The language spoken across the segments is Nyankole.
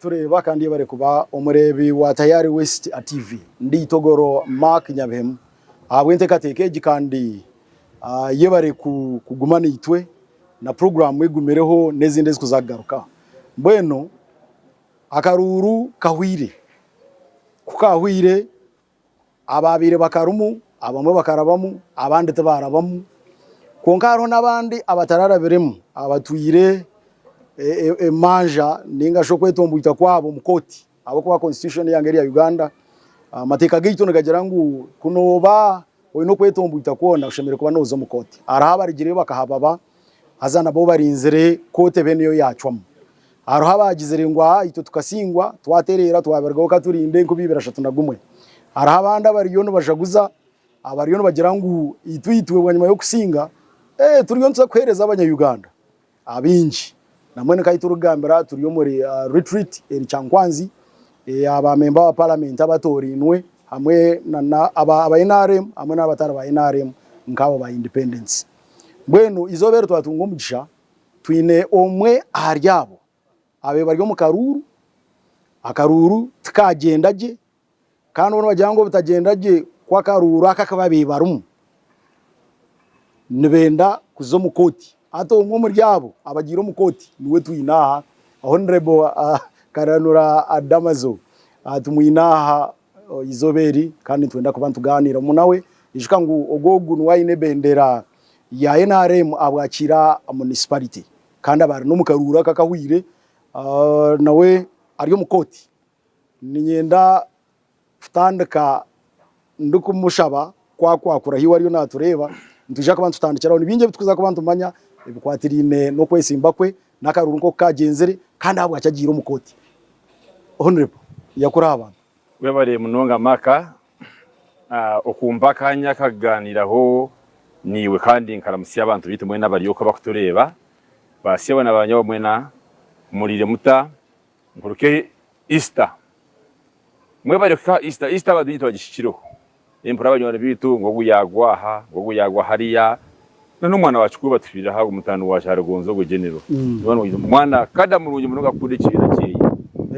kutureeba kandi yebare kuba omureebi wa Tayari West TV. Ndi Itogoro Mark Nyabihemu ahabw'enteekateeka egi kandi yebare kuguma naitwe na puroguraamu egumireho n'ezindi ezikuza kugaruka. Mbwenu akaruuru kahwire, ku kaahwire Abaabaire bakarimu abamwe bakarabamu abandi tibaarabamu. Kwonka hariho n'abandi abatararabiremu abatwire emanja nainga shi okwetomboita kwabo omu kooti ahabw'okuba constitution eyanga erya Uganda amateeka gaitu nigagira ngu ku nooba oine okwetomboita kwona oshemereire kuba nooza omu kooti. Hariho abarugireyo bakahababa haza nabo barinzire kooti ebe niyo yaacwamu. Hariho abaagizire ngu aa itwe tukasingwa, twatereera, twabirugaho ka turinde enkumi ibiri ashatu na gumwe. Hariho abandi abariyo nibajaguza, abariyo nibagira ngu itwe itwe bwanyima y'okusinga, ee turiyo nituza kuheereza abanya-Uganda abaingi. Na mbwenu nka ahu turikugambira turi omuri retreat eri Kyankwanzi eya ba memba ba paramenti abatoorainwe hamwe na aba NRM hamwe n'abatari ba NRM nk'abo ba independents. Mbwenu eizooba eri twatunga omugisha Twine omwe ahari abo ababaire bari omu karuuru, akaruuru tikagyenda gye kandi bo nibagira ngu obutagyenda gye kw'akaruuru aka aku babaire barimu nibenda kuza omu kooti. Hati omwe omuri abo abagiire omu kooti niwe twine aha Honourable Kananura Damazo tumwine aha eizooba eri kandi nitwenda kuba nitugaaniiramu nawe. Ijuka ngu ogwo ogu niwe aine ebendera ya nrm ahabwa Kiira Municipality kandi aba ari n'omu karuuru aka akahweire nawe ari omu kooti. Niinyenda kutandika ndikumushaba ku akwakura ahi ariyo naatureeba, nitwija kuba nitutandikira aho. Ni bingi ebi turikuza kuba nitumanya ebikwatiraine n'okwesimba kwe n'akaruuru nk'oku kaagyenzire kandi ahabwaki agiire omu kooti. Honourable yakura aha bantu. Webare munonga Maka okumpa akanya akakuganiraho naiwe kandi nkaramutsya abantu baitu mwena abari okwo abakutureeba. Ba sebo na ba nyobo mwena muriire muta? Nkuruke Easter. Mwebare kuhika aha Easter. Easter abantu baingi tibagihikireho. Nimpurira banywani baitu ngu ogu yaagwa aha, ngu ogu yaagwa hariya. Na n'omwana wa kikuru batufiirire aha mutaano wa Kyarigonza ogwo General. Omwana kada murungi munonga akukunda ekibiina kyeye.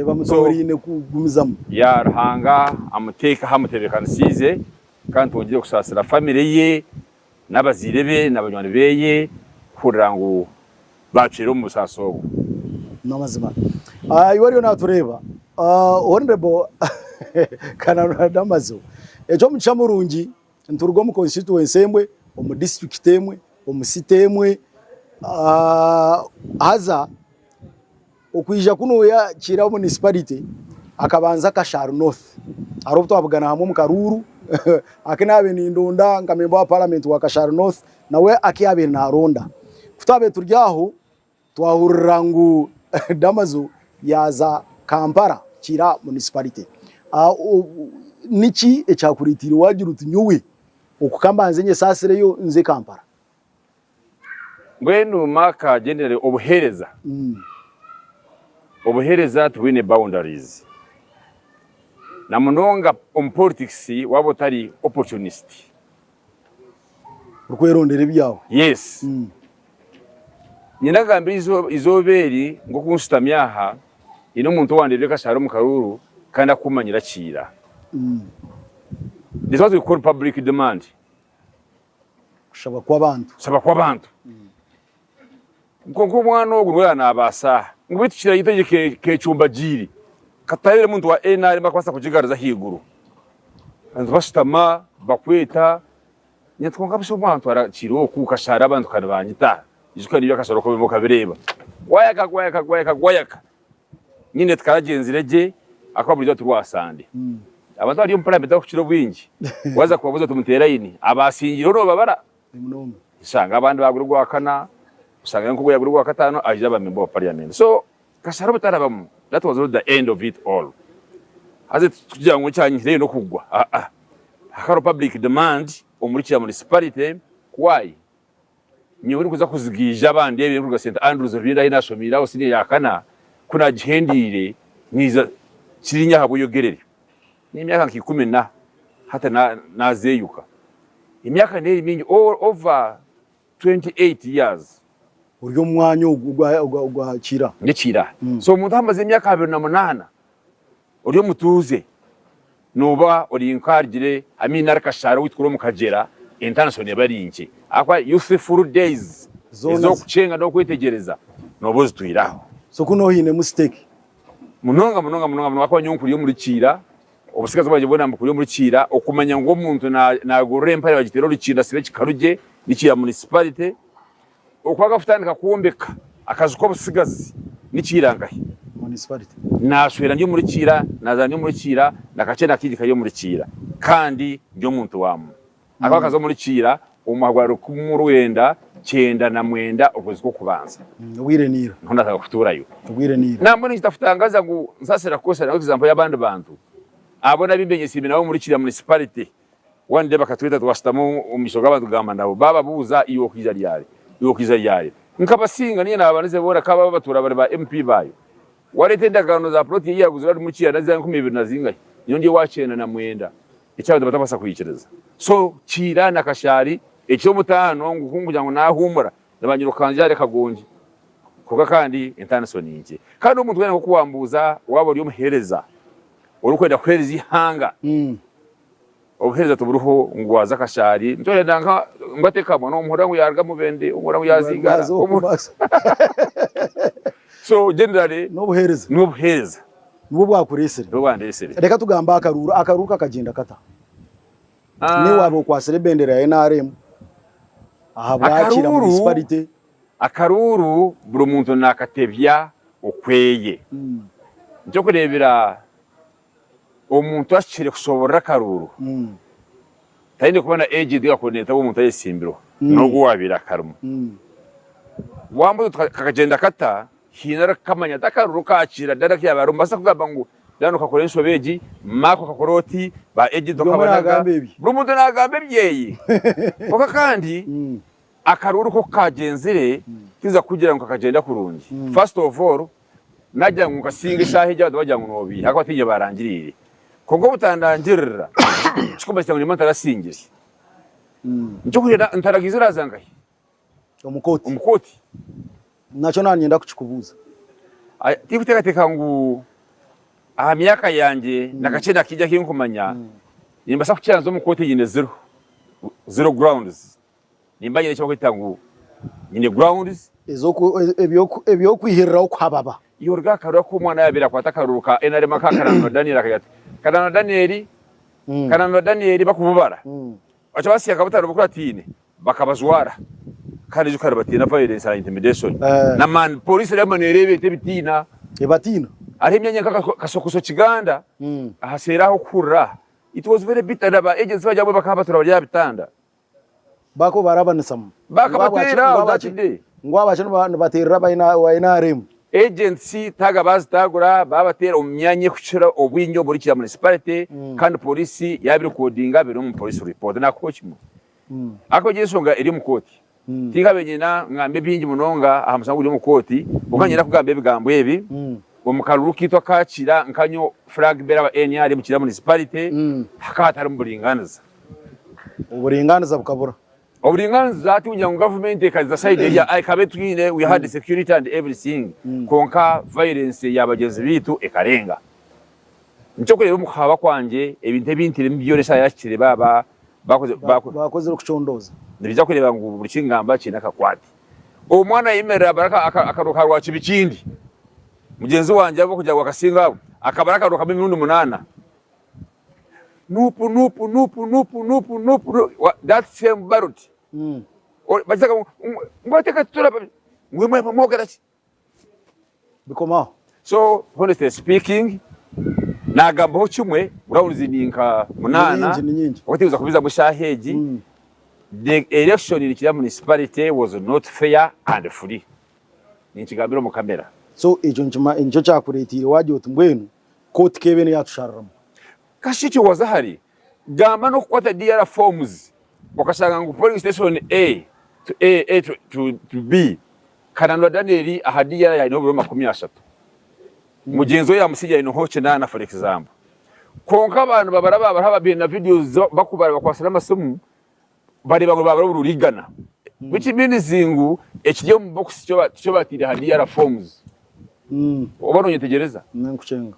Bamutoraine kugumizamu. Ya Ruhanga amuteeke ahu amutebeekanisiize kandi twongyere kusaasira famire ye n'abazaire be na banywani beye kuhurira ngu baacwire omu busaasi obwo. N'amazima. Iwe oriyo naatureeba, Honourable Kananura Damaso, eky'omugisha murungi nituruga omu constituency emwe, omu district emwe, omu city emwe, haza Okwija kunuya Kiira Municipality akabanza Kashari North. Hariho obu twabugana hamwe omu karuuru aku naabaire nindonda nka memba wa paramenti wa Kashari North nawe aku yaabaire naaronda. Ku twabaire turi aho twahurira ngu Damazu yaaza Kampala Kiira Municipality. Niki ekyakureeteire waagira oti nyowe oku ka mbanze nyesaasireyo nze Kampala? Mbwenu Mark generally obuhereza obuhereza tibwine boundaries namunonga omu politics waba otari opportunist. Orikwerondera ebyawe. Yes. Niinyenda kugambira eizooba eri ngu oku nshutami aha haine omuntu owandeebire kashare omu karuuru kandi akumanyire akiira. This is what we call public demand. Kushaba kw'abantu. Kushaba kw'abantu. Kwonka omwana ogu niwe yanabaasa aha ngu beitu kiraito egi kecumbagiire katareire omuntu wa NRM akubaasa kugigaruza ahaiguru. Abantu bashutama bakweta nti kwonka busha omwana twara kiro oku kashara abantu ka nibanyita. Ijuka nibyo akashara oku okabireeba. Gwayaka gwayaka gwayaka gwayaka. Nyine tikaragyenzire gye ahakuba burijo turi aha Sande. Abantu abari omu parliament abakukira obwingi waza kubabuuza oti muteeraine abasingireho nobabara oshanga abandi bagura ogwakana oshanga nkogu yagura ogwakataano aija aba member wa parliament so kashara obutarabamu that was not the end of it all haza tikugira ngu ekyanyihireyo nokugwa aa hakaba hariho public demand omuri kira municipality why? Nyowe ndikuza kuzigaija abandi ebyo ndikuruga St Andrews Rubindi ahi nashomiire aho senior ya kana ku nagihendiire niiza kiri nyaha Bweyogerere n'emyaka nka 14 hati nazeyuka emyaka neri mingi over 28 years. Ori omu mwanya ogu ogwa Kiira. Ndi Kiira. So omuntu amaze emyaka 28 ori omutuuze nooba ori nk'arugire I mean nari kashaari owaitu kuri omu Kagyera entaaniso neeba eri nkye ahakuba youthful days ez'okukyenga n'okwetegyereza nooba ozitwire aho. So kunu oinemu stake? Munonga munonga munonga munonga ahakuba nyowe nkuriire omuri Kiira, obutsigazi bwangye bwona mbukuriire omuri Kiira, okumanya ngu omuntu naagurira empare bagiteera orukindo asibe ekikaru gye ni Kiira municipality. Okuba akakutandika kwombeka akaju k'obutsigazi ni Kiira nkahi? Municipality. Naashwera ndi omuri Kiira, naazaara ndi omuri Kiira, na kakye na kaingi kari omuri Kiira kandi ndi omuntu waamwo. Akaba akaza omuri Kiira omu mwaka gwa rukumu rwenda 99 okwezi kw'okubanza. Obwire ni ira. Niho naatandika kutuurayo. Obwire ni ira. Nambwenu nikitakutangaza ngu nsaasira kukozesa na example y'abandi bantu abo n'abu mbenyesiime nabo omuri Kiira Municipality. One day bakatweta twashutama omu maisho g'abantu kugamba nabo, baababuuza iwe okaija ryari? Iwe okaija ryari? Nkabasinga niinye naabandize boona ka baaba batuura bari ba MP baayo. Wareeta endagaano za plot ei yaaguzire ari Mukiira naza 2000 na zingahi? Nyowe ndi owa 99 eki abantu batakubaasa kwikiriza. So Kiira na Kashaari eky'omutaano ngu ku nkugira ngu naahuumura nibanyirukangira ahari Kagongi kwonka kandi entaaniso ni nkye. Kandi omuntu weena nk'oku wambuuza waaba ori omuheereza orikwenda kuheereza eihanga, Obuheereza tiburiho ngu waaza Kashaari nikyo orenda nka ngu atekamwa nomuhurira ngu yaruga Mubende omuhurira ngu yaaza Igara so generally N'obuheereza. n'obuheereza Nibwo bwakureesire. nibwo bwandeesire. Reka tugambe akaruuru. Akaruuru kakagyenda kata? Niiwe waaba okwatsire ebendera ya NRM ahabwa Kiira Akaruuru Municipality. akaruuru buri muntu naakatebya okweye. Nikyo orikureebera Omuntu ahikire kushoborora akaruuru taine kuba na agent nka coordinator w'omuntu ayetsimbirweho n'ogu owabaire akarimu. Wambuuza oti kakagyenda kata, haine orikukamanya ati akaruuru kakiira dara aku yaaba arimu. Nibaasa kugamba ngu Dani okakora enshobe egi, Mark okakora oti, ba agent Buri omwe okabanaga. naagamba ebye. Buri muntu naagamba ebyeye. Kwonka kandi akaruuru ko ku kaagyenzire tihaiza kukugira ngu kakagyenda kurungi. First of all, Nagira ngu nkasinga eshaaha egyo abantu bagira ngu nobiiha ahakuba tiinye baarangiriire. Kwonka obutandangirira kikumanyisa ngu nimba ntarasingire. Nikyo kugira ntaragiize oraaza nkahi? Omu kooti. Omu kooti. Nakyo naanyenda kukikubuuza. Tindikuteekateeka ngu aha myaka yangye na kakye na kaingi aku ndikumanya, nimbaasa kukira nze omu kooti nyine zero, zero grounds. Nimba nyine eki barikweta ngu nyine grounds. Eby'okwihiriraho kuhababa. Yoruga akarora ku omwana yaabaire akwata akaruru ka nrm aka Kananura Daniel akagira ati, Kananura Daniel, Kananura Daniel bakububara. Bakaba basiya nka butano bukurataine bakabajwara kandi ijuka nibatiina violence na intimidation n'amaani. Police erikuba nereeba eti ebitiina. Ebatiina. Hariho emyanya nka Kasokoso Kiganda aha seeri aho okuhurira aha. It was very bitter na ba agents bari abamwe bakaba batura bari aha bitanda. Bakaba barabanisamu. Bakabateera that day. Ngu abakye nibateerera aba NRM. Agents taaga baazitaagura baabateera omu myanya erikukira obwingi omuri Kira Municipality kandi pooriisi yaabirekodinga biri omu police report. Naakuha kimwe. Ahakuba egyo enshonga eri omu kooti. Tinkabaire niinyenda ngambe bingi munonga aha mushango oguri omu kooti kwonka niinyenda kugamba ebigambo ebi, omu karuru kaitu aka Kira nka nyowe flag bearer wa NRM Kira Municipality hakaba hatarimu buringaaniza. Oburingaaniza bukabura. Oburingaaniza hati kugira ngu gavumenti ekaza sayidi eriya ekaba etwine, we had security and everything kwonka violence ya bagyenzi baitu ekarenga. Nikyo kureeba omu kuhaba kwangye ebintu ebi ntiremu byona eshaaha yahikire baaba bakozire okucondooza. Nibaija kureeba ngu buri kingamba kiine akakwate. Omwana ayemerera abara akaruru ka Rwakibikindi, mugyenzi wangye ahabw'okugira ngu akasinga abo, akabara akaruru kamwe emirundi munaana. Nup nup nup nup nup nup that same ballot bakizaga ngu bateeka tutura ngu mwogera ki? Bikomaho. So honestly speaking nagambaho kimwe rounds ni nka munaana okutiguza kubizamu eshaaha egi the election in Kira municipality was not fair and free ninkigambira omu camera. So ekyo nikyo kyakureteire wagira oti mbwenu kooti keebe niyo yatushariramu. Kashiki waza ahari gamba n'okukwata DR forms okashanga ngu polling station A to A, A to, to, to B Kananura Daniel aha DR aineho oburo 30 mugyenzi we yamusigira aineho kinaana for example kwonka abantu babara babara babaire na videos bakubara bakwatsire amasimu bareeba ngu babara obururu igana. Which means ngu ekiri omu box tikyo bataire aha DR forms. Oba nonyetegyereza? Ninkucenga.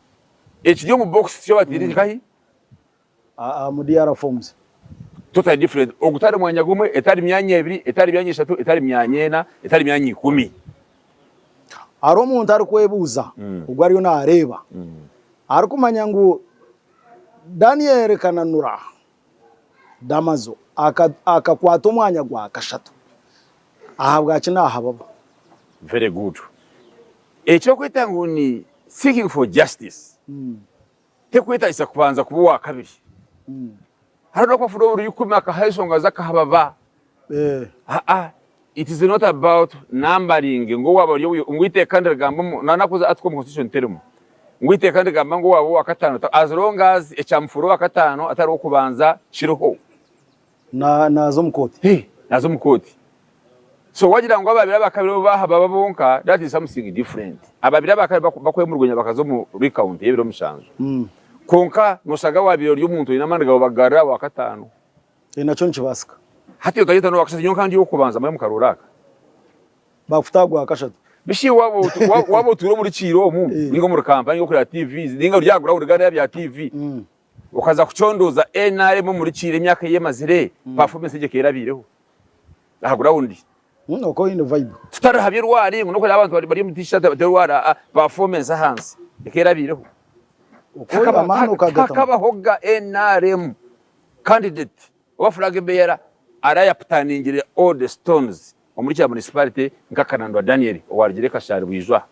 Ekiri omu box tikyo bataire nkahi? Omu DR forms. Totally different. Ogutari mwanya gumwe, etari myanya ebiri, etari myanya eshatu, etari myanya ena, etari myanya ikumi. Hariho omuntu arikwebuuza ogwo ariyo nareeba arikumanya ngu Daniel Kananura Damazo akakwata omwanya gwa kashatu ahabwaki nahababa. Very good. Ekyokweta ngu ni seeking for justice tekwetagisa kubanza kuba owakabiri. Hariho nokufuna oburyo ikumi akaha enshonga ze akahababa. Aa it is not about numbering ngu owaba ori ngu eiteeka nirigamba nanakuza article omu constitution terimu ngu eiteeka nirigamba ngu owaba owakataano as long as ekyamufuura owakataano atari owokubanza kiriho. Naaza omu kooti. Naaza omu kooti. So wagira ngu ababiri abakabiri bo bahababa bonka that is something different. Ababiri abakabiri bakwemuruganya bakaza omu recount y'ebiro mushanju. Kwonka nosanga wabaire ori omuntu oine amaani gawe bakugarura owakataano. Nakyo nikibaasika. Hati otayeta n'owakashatu nyowe nka ndi ow'okubanza mbwenu mukaroora aka. Bakuta aha gwakashatu. Bishi waaba otuura omuri Kiira omu ninga omuri Kampala ninga okureba TV ninga ori aha ground gariya bya TV okaza kucondooza NRM omuri Kiira emyaka ei emazire performance egyo ekaba erabaireho aha ground. Okaba oine vibe. Tutari aha by'erwari ngu n'okureba abantu bari omu t-shirt baterwara aa performance ahansi ekaba erabaireho. Tihakabahoga NRM Candidate oba flag bearer arayaputaningire all the stones omuri kya municipality nka Kanandwa Daniel owarugire Kashari Bwijwa.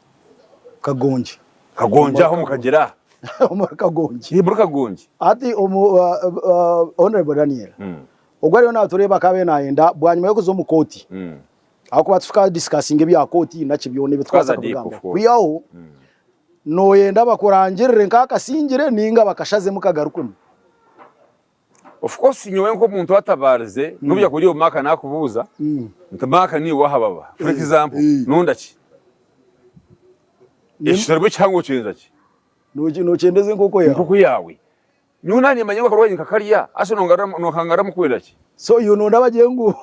Kagongi. Kagongi aho omukagyera. Omuri Kagongi. Omuri Kagongi. Hati omu Honourable Daniel ogwo ariyo natureeba akaba nayenda bwanyima yokuza omu kooti ahakuba tuka discussinga ebya kooti naki byona ebi tukaza kubigamba kwihaho Nooyenda bakurangirire nk'akasingire nainga bakashazemu kagarukwemu? Of course nyowe nk'omuntu atabaarize n'obu yakuba ori omu Mark nakubuuza nti Mark niiwe wahababa for example nonda ki? Ekitari ekihango okyenza ki? Nokyendeza enkoko yaawe. Enkoko yaawe. Nyowe nanye manya ngu akarwaire nkakarya haza nokangaruramu kwenda ki? So iwe nonda bagire ngu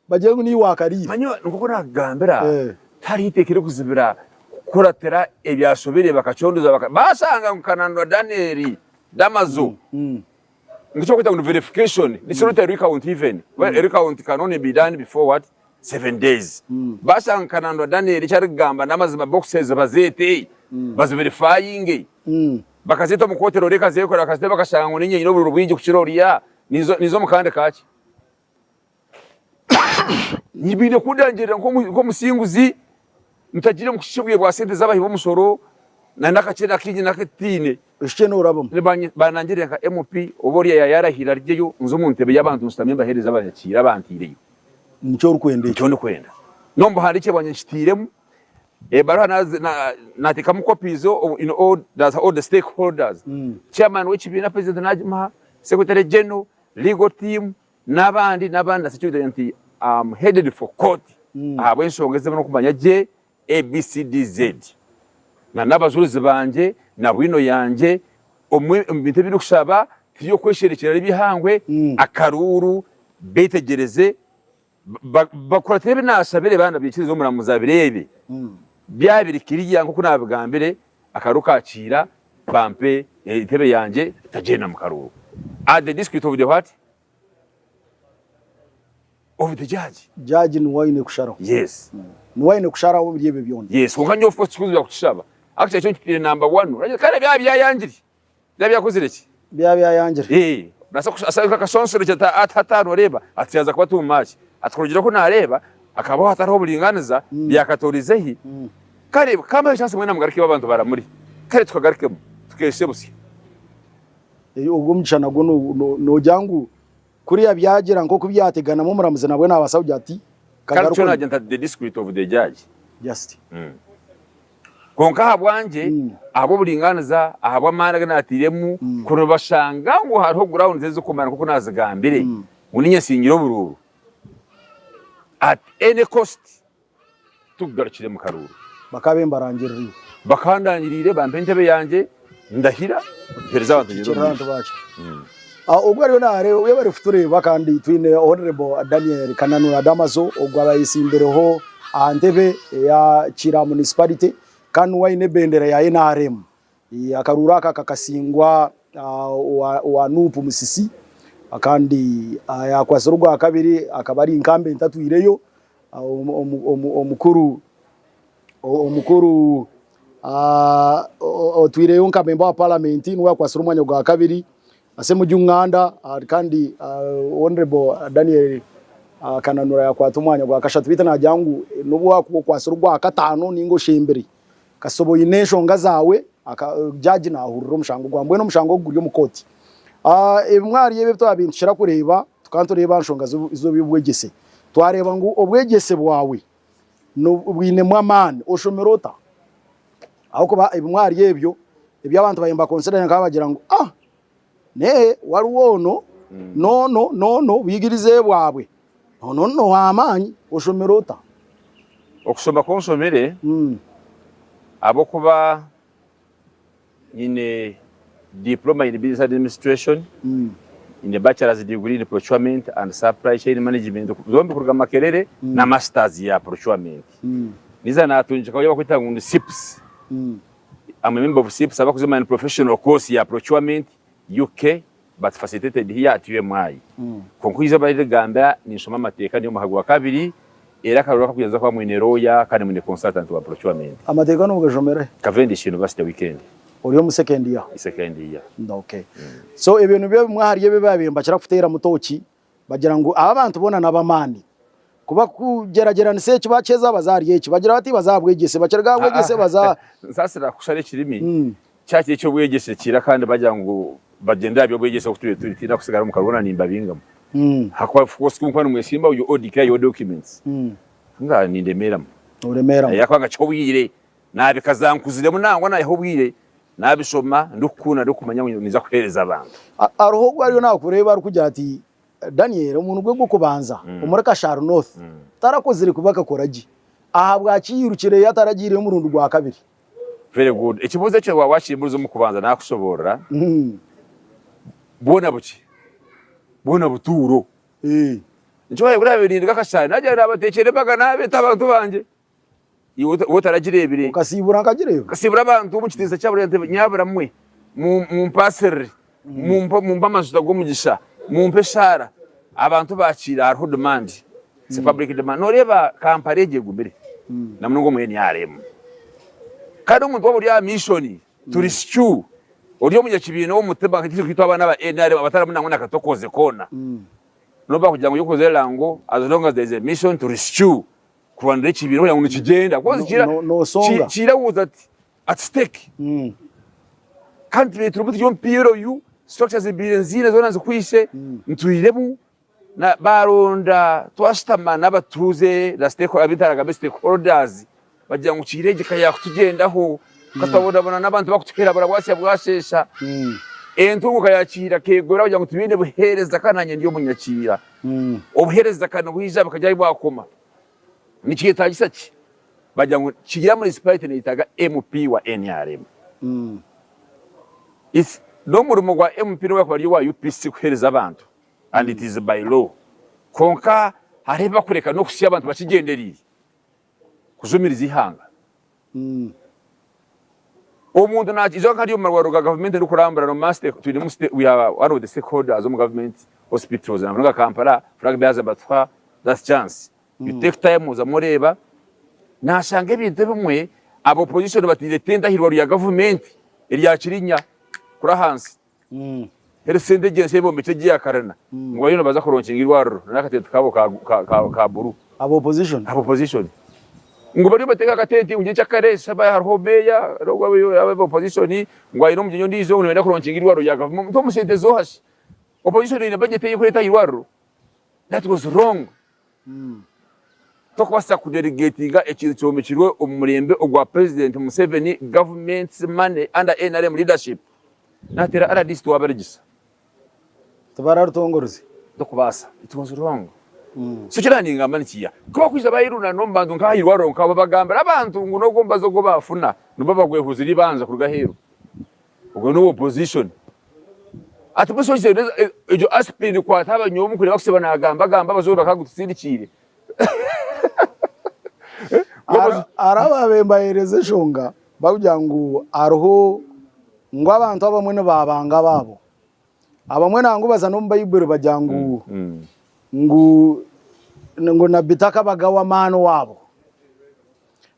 bagire ngu niiwe wakariire. Manya nk'oku nakugambira tihariho iteeka erikuzibira kukuratira ebyashobire bakacondoza baka bashanga ngu Kananura Daniel Damazo ngu ekyokweta ngu ni verification it's not a recount even a recount can only be done before what 7 days bashanga ngu Kananura Daniel eki arikugamba n'amazima boxes bazeete baziverifyinge. Bakazeeta omu kooti rora ekazeekora bakaziteeba bakashanga ngu niinye nyine obururu bwingi kukira oriya, ninza omu kandi kaaki? Baine kundangirira nk'omusinguzi ntagiire omu kushisha obwire bwa sente z'abahi b'omushoro na n'akakye n'akaingi n'akatiine. Oshushe noorabamu. Banangirire nka MP oba oriya yaayarahira arugyeyo nze omu ntebe y'abantu nshutame mbaheereze abanyakiire abantaireyo. Nikyo orikwenda ekyo? Nikyo ndikwenda. N'omu buhandiikye bwangye nkitairemu. Ebaruha nateekamu copies in all, all the stakeholders. Chairman w'ekibiina president nagimuha, secretary general, legal team n'abandi n'abandi na security nti am headed for court ahabw'enshonga ezi murikumanya gye ABCDZ. Na n'abajurizi bangye na bwino yangye omu bintu ebi ndikushaba tiri okwesherekyerera eby'eihangwe, akaruuru beetegyereze Bakuratire ebi naashabire baana baikirize omuramuzi abireebe byaba biri kiriya nk'oku naabigambire akaruuru kaakiira bampe entebe yangye ntagyenda mu karuuru at the discreet of the what? Of the judge. Judge niwe aine kusharaho. Yes. Niwe aine kusharaho omuri ebyo byona. Yes, kwonka nyowe of course tikuzibira kukishaba. Actually ekyo nkitaire number one. Kare byaba byayangire. Byaba byakozire ki? Byaba byayangire. Eh, nasa asa akashonsoro ati hati noreeba ati yaza kuba too much. Ati kurugira oku nareeba hakabaho hatariho oburinganiza byakatorize hi. Kare kambahe chance mwena mugarukemu abantu baramuri. Kare tukagarukemu tukeshe busya. Ogwo omugisha nagwo nogira ngu kuriya byagira nkoku byateganamu omuramuzi nabwe nabaasa kugira ati Kare nikyo nagira nti at the discreet of the judge. Just. Kwonka ahabwangye, ahabw'oburingaaniza, ahabw'amaani agu naatairemu, ku nibashanga ngu hariho grounds ezirikumara nk'oku naazigambire, ngu niinye nsingire oburuuru, at any cost tikugarukire mu karuuru. Bakaba embarangiririire. Bakandangiriire, bampa entebe yangye, ndahira, mpeereza abantu ngyenda omu maisho. Ogwo ariyo nareeba webare kutureeba kandi twine Honourable Daniel Kananura Damaso ogwo abayesimbireho aha ntebe eya Kira Municipality kandi niwe aine ebendera ya NRM. Akaruuru aka kakasingwa owa Nup Musisi kandi ayakwatsire ogwakabiri akaba ari incumbent atwireyo omukuru Omukuru otwireyo nka memba wa paramenti niwe akwatsire omwanya gwa kabiri, Ssemujju Nganda kandi Honourable Daniel Kananura yakwata omwanya gwa kashatu beitu nagira ngu nobu wakuba okwatsire ogwa kataano ninga oshembire kasita oba oyine enshonga zaawe jaji nahurira omushango gwawe mbwenu omushango ogu guri omu kooti. Ebimwe ahari ebi ebitwaba nitukira kureeba tukaba nitureeba aha nshonga z'eby'obwegyese twareeba ngu obwegyese bwawe bwinemu amaani oshomire ota? Ahabw'okuba ebimwe ahari ebyo ebi abantu baabaire nibakonsidara bakaba bagira ngu ah nee wariwo ono n'ono n'ono obuyigirize bwabwe onu n'ow'amaani oshomire ota? Okushoma ku nshomire ahabw'okuba Nyine Diploma in Business Administration, nyine Bachelor's Degree in Procurement and Supply Chain Management zombi kuruga Makerere na Masters ya Procurement. Niza natungikaho eyi bakweta ngu ni CIPS. I'm a member of CIPS abakuza in professional course ya Procurement UK but facilitated here at UMI. Kwonka eizooba ririgambira ninshoma amateeka ndi omu mwaka gwa kabiri era akaruru aka kugira nza kuba mwine lawyer kandi mwine consultant wa procurement. Amateeka nogashomera hi? Cavendish University weekend. Ori omu second year? Second year. Okay. So ebyo nibyo bimwe ahari ebyo ebibabaire nibakira kuteeramu tooki bagira ngu aba abantu boona n'abamaani. Ku bakugyeragyeranisa eki bakyeza baza ahari eki, bagira bati baza aha bwegyese, bakiruga aha bwegyese baza. Nsaasira kushara ekirimi, kya kiro eky'obwegyese kira kandi bagira ngu bagyende aha by'obwegyese oku turiyo turi, tihaine kusigara omu karuho na nimbabingamu. Ahakuba of course ku nkuba nimwesimbaho you all declare your documents. Nga nindemeeramu. Oremeeramu. Ahakuba nka kiha obwire, naabikaza nkuziremu nangwa naayiha obwire naabishoma ndikukunda ndikumanya ngu ninza kuheereza abantu. Hariho ogu ariyo naakureeba arikugira ati Daniel omuntu gwe gw'okubanza omuri Kashari North tarakozire kubi akakora gye. Ahabwaki yairukireyo ataragiireyo omurundi gwa kabiri? Very good. Ekibuuzo ekyo waaba wakimbuurize omu kubanza naakushoboorora. Bwona buki? Bwona butuuro. Nikyo waayegura naabaire ninduga Kashari naagira naabateekyera embaga naabeeta abantu bangye. Iwe otaragireebire. Okasiibura nkagireeba. Nkasiibura abantu omu kitiinisa kyabo nti nyabura mwe mumpaasirire, mumpe amajuta g'omugisha, mumpe eshaara. Abantu baakiira hariho demand, it's a public demand. Nooreeba Kampala egi egumire na munonga omu NRM. Kandi omuntu waaba ori aha mission turi skew, ori omunyakibiina ow'omutima nk'itwe abaana aba NRM abatarimu nangwa na katokoze koona, nobu baakugira ngu okoze erango as long as there is a mission turi skew. Kurwanira ekibiina kugira ngu nikigyenda No- no- nosonga. kirahuza ati at stake kandi tubaire turimu turi omu PLU structures ebiire nziine zoona nzikwaitse ntwiremu na baronda twashutama n'abatuuze na stake abu ntaragambe stakeholders bagira ngu kiire egi ka yakutugyendaho ka twabonabona n'abantu bakutuherabura bwakya bwasheesha entunguka ya Kiira kegora kugira ngu tibaine buheereza kandi nanye ndi omunyakiira. Obuheereza ka nibwija bukagya ahi bwakoma. Nikyetagisa ki? Bagira ngu Kiira Municipality neyetaaga MP wa nrm. It's n'omurimo gwa MP n'obu yakuba ari owa UPC kuheereza abantu and it is by law. Kwonka hariho ebi bakureka n'okuhitsya abantu bakigyendereire kujumiriza eihanga. Omuntu naija nka ari omu marwariro ga gavumenti orikurambura no twinemu we are one of the stakeholders omu government hospitals na munonga Kampala flag bearers nibatuha that chance you take time ozamu oreeba nashanga ebintu ebimwe aba opposition bataire tente ahirwariro rya gavumenti erya Kirinya kuri ahansi Health center egyo ensya ebombekire gye ya karina ngu bariyo nibaza kuronkinga eirwariro n'akatente kaabo ka buru. Aba opposition? Aba opposition. Ngu bariyo nibateeka akatente ngu nyekyakare hariho meeya hariho aba opposition ngu aine omugyenyi ondiijo ngu nibenda kuronkinga eirwariro rya gavumenti. Omu sente zooha shi? Opposition eine budget ey'okureeta aha irwariro? That was wrong. Tokubaasa ku delegatinga ekintu kyombekirwe omu murembe ogwa President Museveni government's money under nrm leadership. Nateera rdc twabarigisa. Tibararutongorize. Tokubaasa. It was wrong. So kira ningamba nikiya. Ku bakwija bayirunana omu bantu nka ahirwariro nkabo bagambira abantu ngu n'ogwo omubazi ogu bafuna nibo bagwehuzire eibanja kuruga aheeru. Ogwo n'owa opposition. Ati busa egyo aspirin kwata abanyowe omu kureba kusiba nagamba gamba abazungu bakagutusindikiire. Hariho ababaire nibaheereza enshonga barikugira ngu hariho ngu abantu abamwe nibabanga abaabo. Abamwe nangwa baza n'omu Baiburi bagira ngu ngu ngu nabbi takabaga ow'amaani owaabo.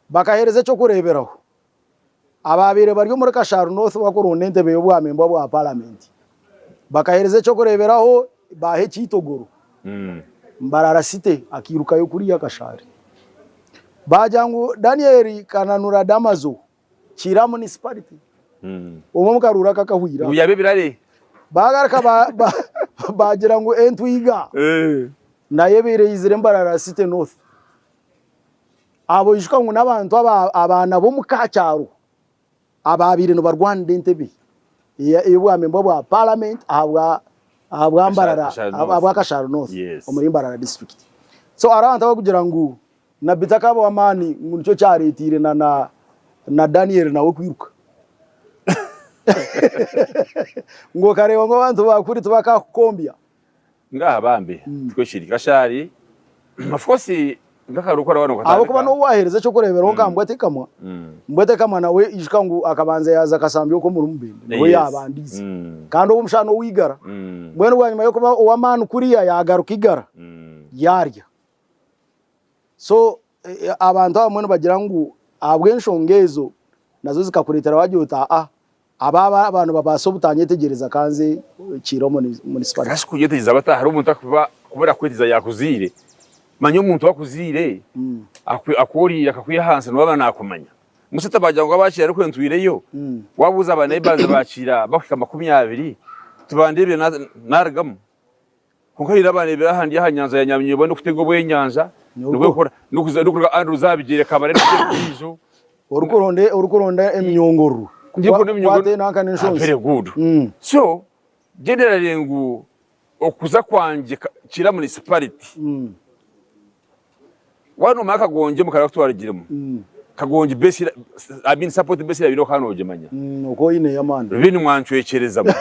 Bakaheereza eky'okureeberaho. Abaabaire bari omuri Kashari North bakuronda entebe y'obwamembwa bwa Paramenti bakaheereza eky'okureeberaho baaha ekiitogoro Mbarara City akairukayo kuriya Kashari. Baagira ngu Daniel Kananura Damazo Kiira Municipality omwe omu karuuru aka akahwire Ngu yaaba ebirare. Baagaruka baagira ngu Entwiga nayo ebaire eizire Mbarara City North. Abo oijuka ngu n'abantu abaana b'omu kakyaro abaabaire nibarwanira entebe ey'obwamembwa bwa Paramenti ahabwa Mbarara, ahabwa Kashari North omuri Mbarara disiturikiti. So hariho abantu abarikugira ngu Nabbi takaaba ow'amaani ngu nikyo kyareeteire na Daniel nawe kwiruka. Ngu okareeba ngu abantu ba kuri tibakaakukombya. Ngaaha bambi tikwo kiri. Kashari of course nk'akaruuru ku oraba Ahabw'okuba nokatandika. n'obu waaheereza eky'okureeberaho nka Mbwetekamwa, Mbwetekamwa nawe ijuka ngu akabanza yaaza Kasambya okwo omuri Mubende niho yaabandiize. Kandi ogwo omushaija n'ow'eigara. Mbwenu bwanyima y'okuba ow'amaani kuriya yaagaruka eigara yaarya. So abantu abamwe nibagira ngu ahabw'enshonga ezo nazo zikakureetera waagira oti aa Aba aba nibabaasa obutanyetegyereza ka nze Kiira Municipality. Kasi kunyetegyereza bata hariho omuntu akuba kuba arakwetegyereza yakuziire manya omuntu akuziire akworiire akakwiha ahansi niwe aba nakumanya musa bagira ngu abakiira ariko ntwireyo wabuuza ba neighbors bakiira bakuhika 20 tibandebire narugamu Kwonka haine abaneebire aha ndi aha nyanja ya Nyabinyobo ndikutega obwenyanja, Oriku- ndikuruga Andrews aha bigyere Kabare ndikuteera endiijo. Orikuronda orikuronda eminyongororo. Ndikuronda eminyongororo. Kwata enanka Ah, n'enshonzi. very good. So, generally ngu okuza kwangye ka- Kira municipality, waaba noomanya Kagongi omu karere aku twarugiremu, Kagongi base era- I mean support base erabire okaba noogimanya. Okwo oineyo amaani. Rubini mwancwekyereza mwe.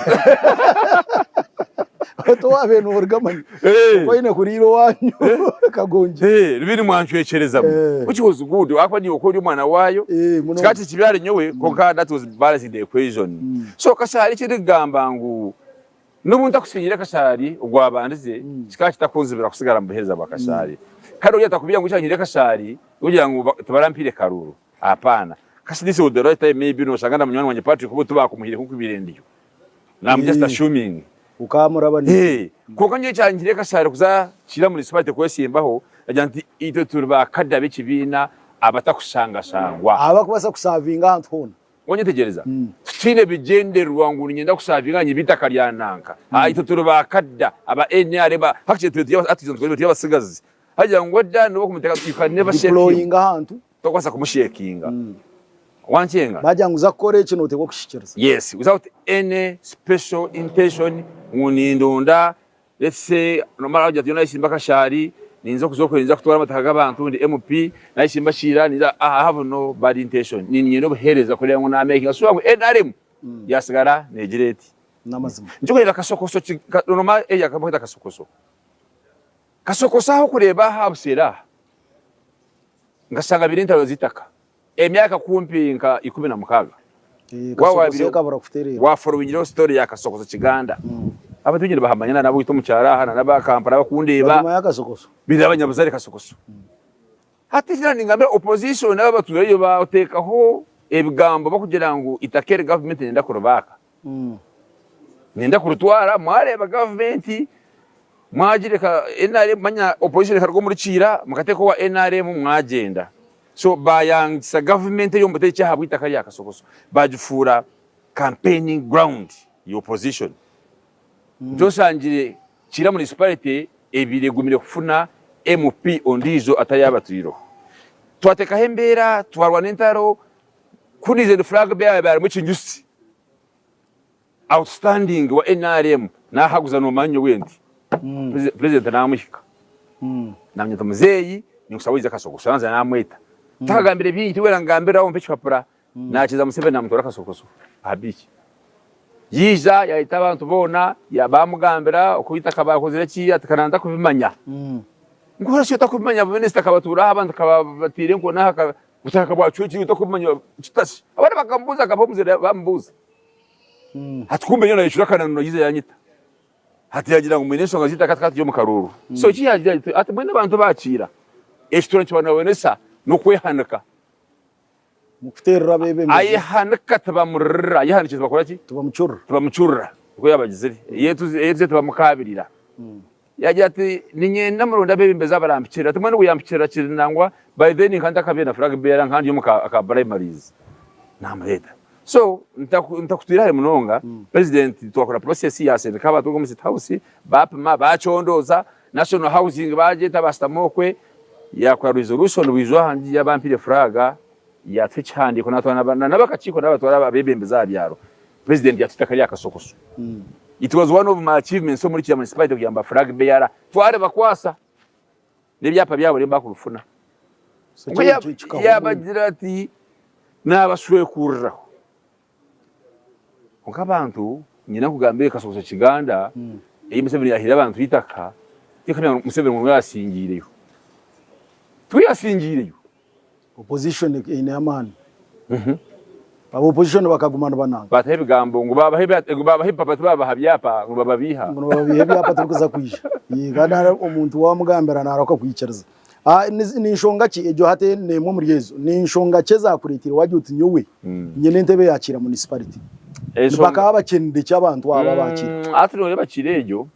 Oti waabaire nooruga manya. Eh. Okwo oine kuriira owaanyu Kagongi. Eh, Rubini mwancwekyereza mwe. Eh. Which was good. Ahakuba niiwe okwo ori omwana waayo. Eh, munonga. Kikaba kiri kibi ahari nyowe kwonka that was balancing the equation. So Kashari eki ndikugamba ngu N'obu ntakusiinyire Kashaari ogwabandize, kikaba kitakunzibira kusigara mu buheereza bwa Kashaari. Kare oriya takubiha ngu kyanyire Kashaari kugira ngu tibarampaire karuuru. Hapana. Kasi this was the right time maybe noshanga na munywani wangye Patrick obu tibakumuhaire nk'oku biire ndiyo. I'm just assuming. Okamurabanisa. Hey, kwonka nyowe kyangire Kashaari kuza Kiira Municipality kwesimbaho, nagira nti itwe turi ba kada b'ekibiina abatakushangashangwa. Abakubaasa kusavinga ahantu hoona. Wanyetegyereza? Tutaine bigyendererwa ngu niinyenda kusaavinga nyibe eitaka rya nanka. Haa itwe turi ba kadda aba nrm actually turi turi ati turi abasigazi. Hagira ngu edda niwe kumuteeka you can never shake him. Deployinga ahantu. Tokubaasa kumushekinga. Wankyenga? Bagira ngu za kukora eki noteekwa kushikiriza. Yes, without any special intention ngu nindonda Let's say nomara kugira oti nayeshimba Kashari ninza okuza okwe ninza kutwara amataka g'abantu ndi MP nayeshimba Kiira ninza I have no bad intention niinyenda obuhereza kureba ngu na makinga sure ngu NRM yasigara negira eti. N'amazima. Nikyo kureba Kasokoso nomara area bakweta Kasokoso. Kasokoso aho kureba aha Buseera aha nkashanga biri entaro z'itaka. Emyaka kumpi nka 16 wa followingireho story ya Kasokoso Kiganda. Abantu baingi nibahamanya na n'aboweitu omu kyaro aha na n'aba Kampala abakundeeba baine abanyabuzare Kasokoso. Hati eki ningambira opposition aba abatwireyo bateekaho ebigambo bakugira ngu itaka eri gavumenti neyenda kuribaaka. Neyenda kuritwara mwareeba gavumenti mwagireka NRM manya opposition ekaruga omuri Kiira mukateeka owa NRM mwagyenda. So baayangisa gavumenti eri omu butegyeki ahabw'eitaka rya Kasokoso baagifuura campaigning ground ya opposition. Nikyo oshangire Kiira municipality ebaire egumire kufuna MP ondiijo atari abatwireho. Twateekaho embeera, twarwana entaro, ku niize ndi flag bearer harimu ekinyusi. Outstanding wa nrm nahaguza nomanya nyowe nti president namuhika namanya nti muzeyi ninkusaba oije kasokoso naza namweta takagambire bingi tiwera ngambira aho mpa ekipapura nakiza Museveni namutwara kasokoso aha beach. Yaija yaayeta abantu boona, baamugambira oku eitaka baakozire ki, ati ka ntakubimanya. Ngu hoona shi otakubimanya minisita akaba atuura aha abantu akaba abataire enkoni aha obutaka bwacwekire otakubimanya kita shi? Abandi bakamubuuza akabaha omuzaire baamubuuza. Hati kumbe nyowe naayecura akananura yaija yaanyita. Hati yaagira ngu mwine enshonga z'eitaka tukaba turi omu karuuru. So eki yaagira ati ati mbwenu abantu baakiira ekituura nikibanabonesa n'okwehanika. Mukuteerera abeebembezi. Ayehanika tibamuririra, ayehanikire tibakora ki? Tibamucurira. Tibamucurira, nikwo yaabagizire. Eyetuze tibamukaabirira. Yaagira ati niinyenda muronde abeebembezi abarampikirira. Ati mbwenu ogu yampikirira kiri nangwa by then nkaba ntakabaire na flag bearer nkaba ndi omu ka primaries. Naamureeta. So ntakutwire hare munonga, president twakora process yaasindika abantu omu state house baapima baacondooza, National Housing baagyeta baashutama okwe, yaakora resolution bwijo aha ngiya bampaire flag yaatuha ekihandiiko naatwara na n'abakakiiko naabatwara abeebembezi aha byaro, president yaatuha eitaka rya Kasokoso. It was one of my achievements omuri Kira municipality kugira ngu ba flag bearer twaribakwasa n'ebyapa byabo rero baakubifuna. So Kwonka kyo yaaba kikahumuura. yaabagira ati naabashwekuriraho. Kwonka abantu nyine nkugambire Kasokoso Kiganda ei Museveni yahaire abantu eitaka tikamanya ngu Museveni ngu niwe yasingiireyo. Tiwe yasingiireyo. Opposition eine amaani. Aba opposition bakaguma nibananga. Bataho ebigambo ngu babaha ebipapa tibabaha byapa ngu nibababiiha. Ngu nibababiiha ebyapa tibikuza kwija. Kandi hariho omuntu wamugambira narahuka kwikiriza. Ni nshonga ki egyo hati n'emwe omuri ezo, ni nshonga ki ezakureeteire wagira oti nyowe nyine entebe ya Kiira Municipality? Bakaba bakyenire ki abantu aba aba Kiira? Hati noreeba Kiira egyo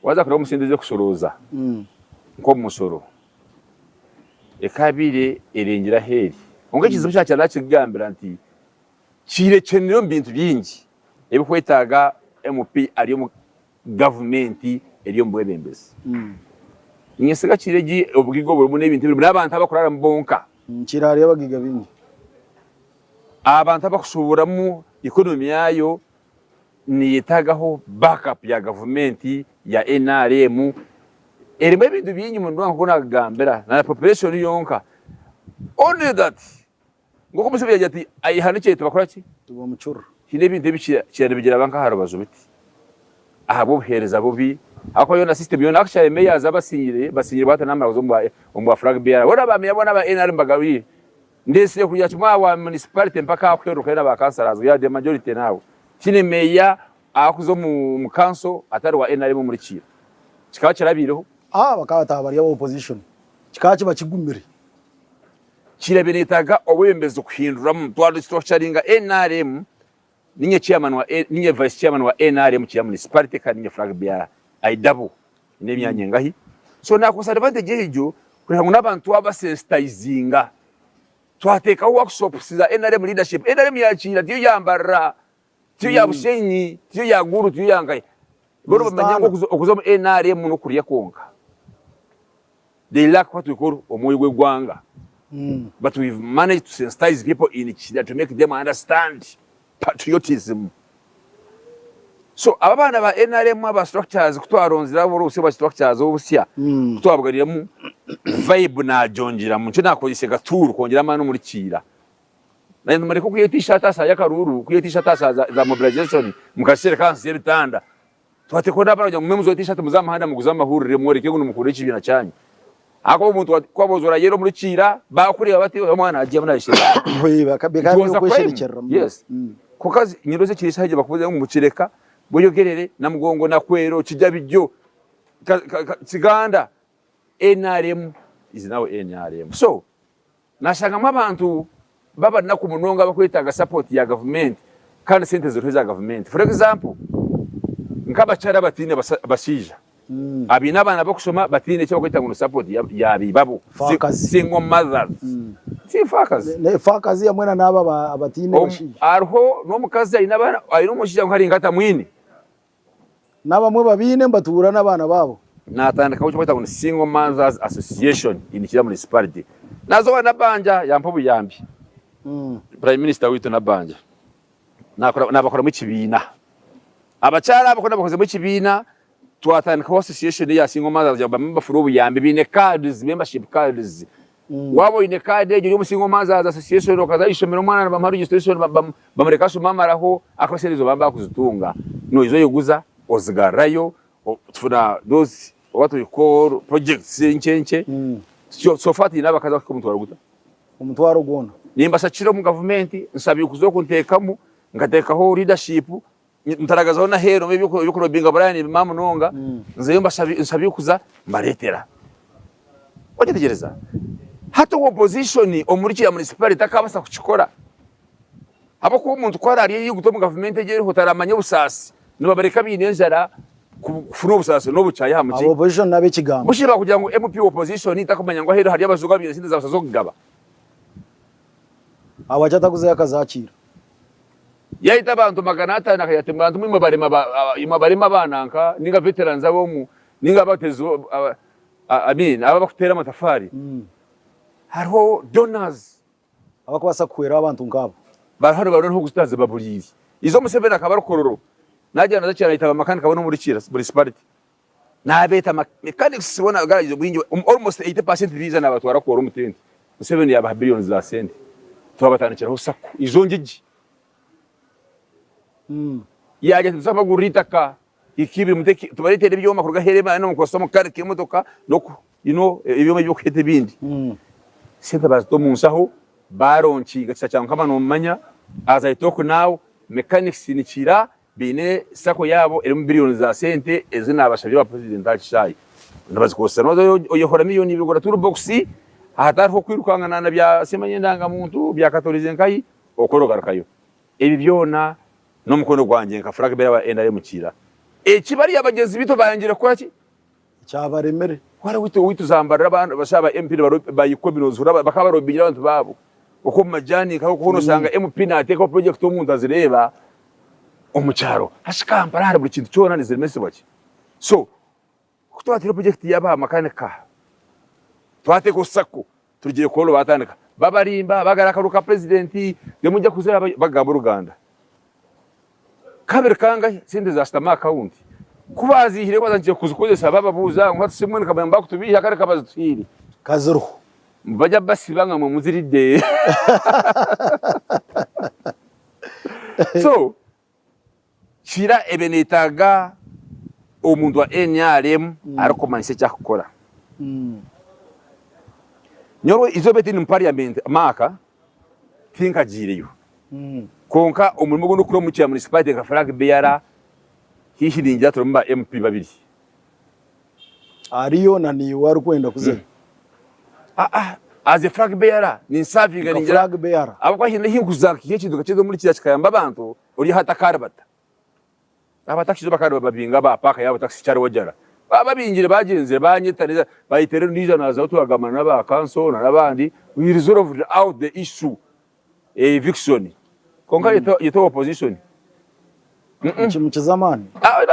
waaza kureeba omu sente ez'okushorooza nk'omu mushoro ekabaire erengire ahu eri. Kwonka ekizibu kya Kiira nakigambira nti Kiira ekyenire omu bintu bingi ebikwetaaga MP ari omu gavumenti eri omu bwebembezi. Ninyesiga kiri egi obugiga oburimu n'ebintu ebirimu n'abantu abakuraramu bonka. Kiri hariyo abagiga baingi. Abantu abakushuuburamu economy yaayo neyetagaho back up ya gavumenti ya nrm erimu ebintu bingi munonga nkoku nakugambira na population yonka only that Nk'oku Museveni yagira ati ayehanikye tibakora ki? Tibamucurira. Haine ebintu ebi kira nibigiraba nk'aha rubaju biti ahabw'obuheereza bubi ahakuba yoona system yoona actually mayors abasingire basingire bwahati namara kuza omu bwa flag bearer boona ba meya boona aba NRM bagarwire ndetsire kugira kimwe aha wa municipality mpaka aha kuheruka na ba councillors we are the majority now tihaine meya akuza omu council atari wa NRM omuri Kiira kikaba kirabaireho. Ah bakaba bataba bari aba opposition kikaba kiba kigumire. Kirabireetaga obwebembezi kuhinduramu twa restructuringa nrm ninye chairman wa ninye vice chairman wa nrm Kiira municipality kandi ninye flag bearer I double nyine emyanya engahi so nakozesa advantage egyo kureba ngu n'abantu twabasensitizinga twateekaho workshops za nrm leadership nrm ya Kiira tiyo ya Mbarara tiyo ya Bushenyi tiyo ya Gulu tiyo ya nkahi boona bamanye ngu okuza omu nrm n'okurya kwonka. They lack what we call omwoyo gw'egwanga but we've managed to sensitize people in Kira to make them understand patriotism. So aba abaana ba NRM aba structures kutwaronzire abo obusya bwa structures obusya kutwabugariremu vibe nagyongyeramu nikyo nakozese gatuuru kwongyera amaani omuri Kiira. Naanye nimureke okwiha t-shirt aha y'akaruuru, okwiha t-shirt aha za mobilization mukazitereka ahansi y'ebitanda. Twateekwa n'abaana kugira ngu mugume mujware t-shirt muze aha muhanda muguze amahurire mworeke ngu nimukunda ekibiina kyanyu. Ahakuba omuntu ku waaba orayera omuri Kiira baakureeba bati omwana agiihamu naayeshereka. It was a crime. Yes. Kwonka nyowe ekiriisa haihi bakubuuze ngu mukireka, Bweyogerere, Namugongo, Nakwero, Kijabijjo, Kiganda, nrm is now nrm. So Nashangamu abantu babanaku munonga abakwetaaga support ya gavumenti kandi sente ziriho eza gavumenti. For example, nk'abakyara abataine bashaija abaine abaana bakushoma bataine eki bakweta ngu ni support ya baibabo, single mothers. Ti nfaakazi. Efaakazi hamwe na n'abo abataine bashaija. Hariho n'omukazi aine abaana, aine omushaija kwonka ari nk'atamwine. N'abamwe babaine nibatuura n'abaana baabo. Naatandikaho eki barikweta ngu ni Single Mothers Association in Kira Municipality. Naaza owa Nabbanja yampa obuyambi. Prime Minister waitu Nabbanja naabakoramu ekibiina. Abakyara abo ku naabakozemu ekibiina, twatandikaho association eya Single Mothers kugira ngu bamwe bafune obuyambi. Baine cards, membership cards. Waaba oine kaadi egyo ori omu Single Mothers Association okaza aha ishomero omwana nibamuha registration bamureka ashoma amaraho ahakuba esente ezo baba bakuzitunga noija oyeguza ozigarurayo tufuna those what we call projects enkye nkye so far twine abakazi abarikuhika omutwaro guta? Omutwaro gwona. Nimbashakira omu gavumenti nshabire kuza oku nteekamu nkateekaho leadership Ntaragazaho n'aheeru eby'okurobinga Brian nibimara munonga, nzeyo nshabe kuza mbareetera. Wagyetegyereza? Hati owa opposition omuri kiriya municipality takabaasa kukikora ahabw'okuba omuntu ku araarye yaiguta omu gavumenti egyo eriho taramanya obusaasi, nibabareka baine enjara kufuna obusaasi n'obukyayi aha muki. Aba opposition n'ab'ekigambo. Busha bakugira ngu MP wa opposition takumanya ngu aheeru hariyo abajungu abaine sente za busha z'okugaba. Ahabwaki atakuzayo akazakiira? Yaita abantu 500 akagira ati, Bantu mwe imwe abarema abaana nka ninga veterans ab'omu ninga abatezi I mean abo abakuteera amatafari. Hariho donors. Abakubaasa kuhwera abantu nk'abo. Bariho nibaronda ah'okuzitaza baburiire. Izo Museveni akaba ari Kololo nagira naza Kira naita bamakanika boona omuri Kira municipality. Nabeeta mechanics boona garages obwingi almost 80 percent baija nabatwara kwoora omu tent. Museveni yabaha billions za sente twabatandikiraho sacco izo ngigi. Yaagira ati nituza kubagurira eitaka ikibiri muteke tubareetere ebyoma kuruga aheeru ebi mukozesa omu kukanika emotoka n'oku you know ebyoma eby'okuheta ebindi. Sente baazita omu nshaho baaronkinga kisa kya Mukama noomumanya as I talk now mechanics nikira Baine sacco yaabo erimu billions za sente ezi naabashabire owa president aha kishaayi nibazikozesa nooza oyehora million ibiri ogura tool box ahatariho kwirukangana na bya simanya endanga muntu bya katorize nkahi okora ogarukayo. Ebi byona n'omukono gwangye nka flag bearer wa nrm Kiira. Eki bariya bagyenzi baitu bayangire kukora ki? Kyabaremire. Hariho owaitu Zambarira abashaija ba MP nibayikwa ebinozi bakaba barobingire abantu baabo okwo omu majani nkaho hoona oshanga MP nateekaho project omuntu azireeba omu kyaro hashi Kampala hari buri kintu kyona niziremesibwa ki? So ku twatiire project y'aba makanika twateekaho sacco turugire Kololo batandika babarimba bagara akaruuru ka president nimwija kuzireeba bagamba oruganda. Kabiri kangahi sente zashutama aha akawunti ku bazihireho batandikire kuzikozesa bababuuza ngu hati shi mbwenu kamanya bakutubiiha kare kabazituhaire. Kaziriho. Nibajya basiba nga mwe muziride. So kira ebe netaaga omuntu wa nrm arikumanyisa eki arikukora. Nyowe eizooba eri tindi mu parliament Mark tinkagiireyo. Kwonka omurimo ogu ndikukora omu Kira Municipality nka flag bearer haihi ningira turimu ba MP babiri. Ariyo na niiwe arikwenda kuzayo. Aa as a flag bearer ninsavinga Nka ningira flag bearer. ahabw'okuba haine ahi nkuza nkiiha ekintu nkakireeta omuri Kira kikayamba abantu ori aha atakaaribata. Aba taxi bakaba nibababinga ba paaka yaabo taxi Kyarwajara. Bababingire bagyenzire banyeta bayetera ondiijo naazaho twagamba n'aba kanso na n'abandi we resolved out the issue eviction kwonka yete opposition. Nikimukiza amaani.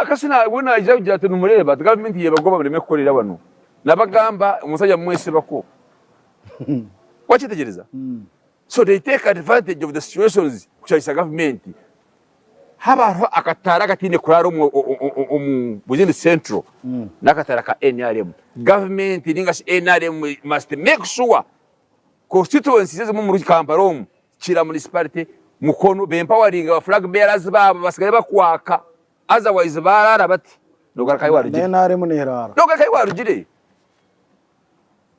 Akasi we naija kugira ati nimureeba ati gavumenti yebagoba mureme kukorera banu. Nabagamba omusajja mumwesibako. Wakyetegyereza? So they take advantage of the situations kushayisa gavumenti. Haba hariho akataara akataine kuraara omu within central n'akataara ka nrm. Gavumenti ninga shi nrm must make sure constituencies ezimwe omuri Kampala omu, Kira municipality, Mukono, be empoweringa ba flag bearers baabo basigare bakwaka otherwise baaraara bati nogaruka ahi warugire. Na nrm neraara. Nogaruka ahi warugire.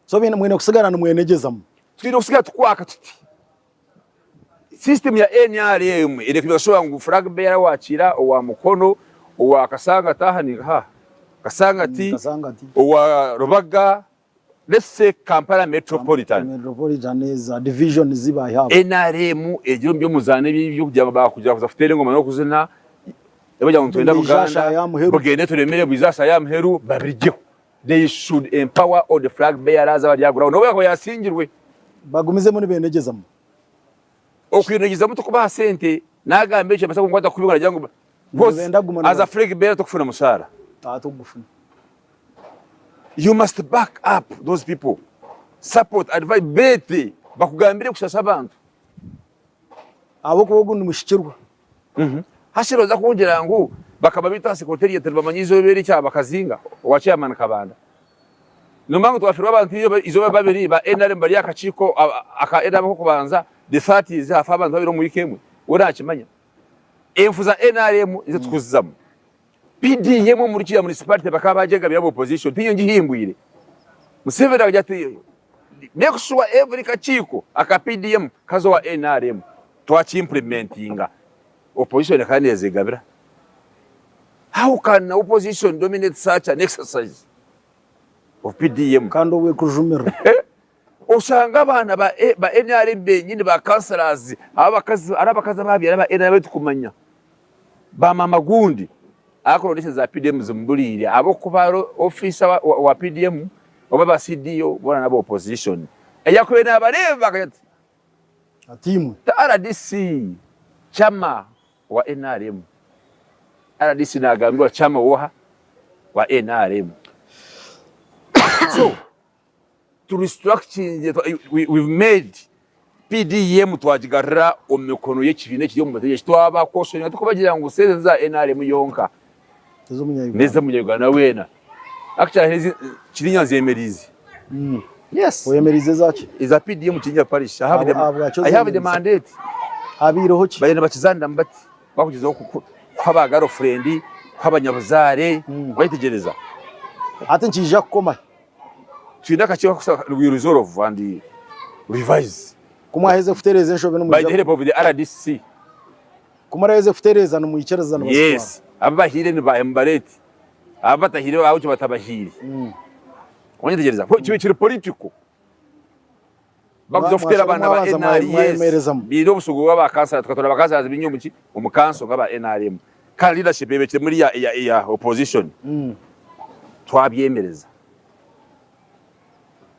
So mwine kusigara nimwenegyezamu. Twine kusigara tukwaka tuti. System ya nrm erikubaasa kushuba ngu flag bearer wa Kira, owa Mukono, owa Kasangati aha ninkaha? Kasangati, owa Rubaga, let's say Kampala Metropolitan. Metropolitan eza division zi baihabo. Nrm egire omu by'omuzaano eby'okugira ngu baakugira kuza kuteera engoma n'okuzina, bagira ngu nitwenda Buganda, bugende turemere bwije aha shaaha ya muheru babirugyeho. They should empower all the flag bearers abari aha ground nobu yakuba yasingirwe. Bagumizemu nibenegyezamu. Okwenegyezamu tikubaha sente nagamba ekyo nibaasa kunkwata kubi baragira ngu boss as a flag bearer tokufuna mushaara. Tokugufuna. You must back up those people support advise beete bakugambire kushasha abantu. Ahabw'okuba ogu nimushikirwa. Hashira oza kungira ngu bakaba baitu aha secretariat nibamanya eizooba eri ekyaba bakazinga owa chairman Kabanda. Nomanya ngu twafirwa abantu eizooba babiri ba nrm bari aha kakiiko aka nrm ak'okubanza the thirties hafa abantu babiri omu wiiki emwe. We nakimanya. Enfu za nrm nizo tukuzizamu. PDM omuri Kira municipality bakaba bagyegabira aba opposition tinye ngihimbwire. Museveni akagira ati make sure every kakiiko aka PDM kaza owa nrm. Twaki implementinga. Opposition ekaba nezegabira. How can opposition dominate such an exercise of PDM? Kandi obwo ekujumirira. Oshanga abaana ba ba nrm benyini ba councillors abakazi ari abakazi ababyara aba nrm abu tukumanya ba mama gundi akurondesa za PDM zimuburiire ahabw'okuba ari officer wa, wa, wa PDM oba ba CDO boona n'aba opposition eyakubaire nabareeba akagira ati Ati imwe. Rdc chama wa nrm. Rdc nagambirwa chama woha wa nrm. So tu restructuring we've made PDM twagigarura omu mikono y'ekibiina ekiri omu bategyeki twabakoshoringa tukubagira ngu sente za nrm yonka n'ez'omunya-Uganda weena. Actually Kirinya nzemeriize. Yes. Oyemeriize ezaki? Eza PDM Kirinya Parish. I have the, Ahabwaki I have the ozemeriize? mandate. Habaireho ki? Bagenda bakizaniramu bati bakugyezaho kuha ba girlfriend, kuha abanyabuzaare, wayetegyereza. Hati nikiija kukoma hi? Twine akakiiko akakusa we resolve and revise Ku mwaheza kutereeza enshobe by nimwija the help of the RDC. Ku muraheze kutereeza nimwikiriza nibazitwara. Yes, abu bahiire nibareete, abu batahiire ahabw'eki batabahiire. Wanyetegyereza? Kibe kiri political. Bakuza kuteera abaana ba NRM. Baine obusogo bwa ba kansala tukatora ba kansala bingi omu ki omu kanso nga ba NRM. Kandi leadership ebekire muri ya ya ya opposition. Twabyemereza.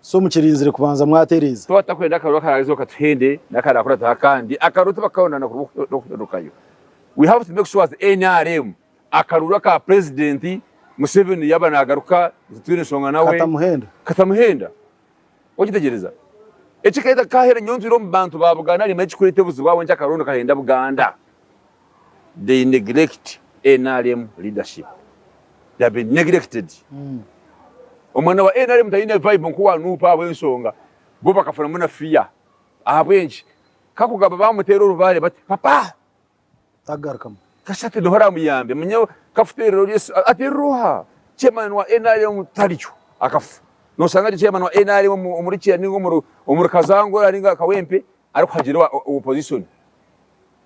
So mukirinzire kubanza mwatereeza. Twaba tutakwenda akaruru akaraaza katuhende n'akarakurataho akandi akaruru tibakabonana n'okuherukayo. We have to make sure as NRM akaruru aka president Museveni yaba nagaruka titwine nshonga nawe. Katamuhenda. Katamuhenda. Okitegyereza? Ekikaita kikahera nyowe ntwire omu bantu ba Buganda nimanya ekikureeta obuzibu ahabw'enki akaruru nikahenda Buganda. They neglect nrm leadership. They have been neglected. Omwana wa nrm taine vibe nkowa nup ahabw'enshonga bo bakafunamu na fear. Ahabw'enki? Kakugamba bamuteera orubaare bati papa! Tagarukamu. Kashati niho aramuyambe manya kafuterera ori aterera oha? Chairman wa nrm taryo akafa. Noshanga ari chairman wa nrm omuri Kira ninga omuri Kazangura ninga Kawempe arikuhagira owa opposition.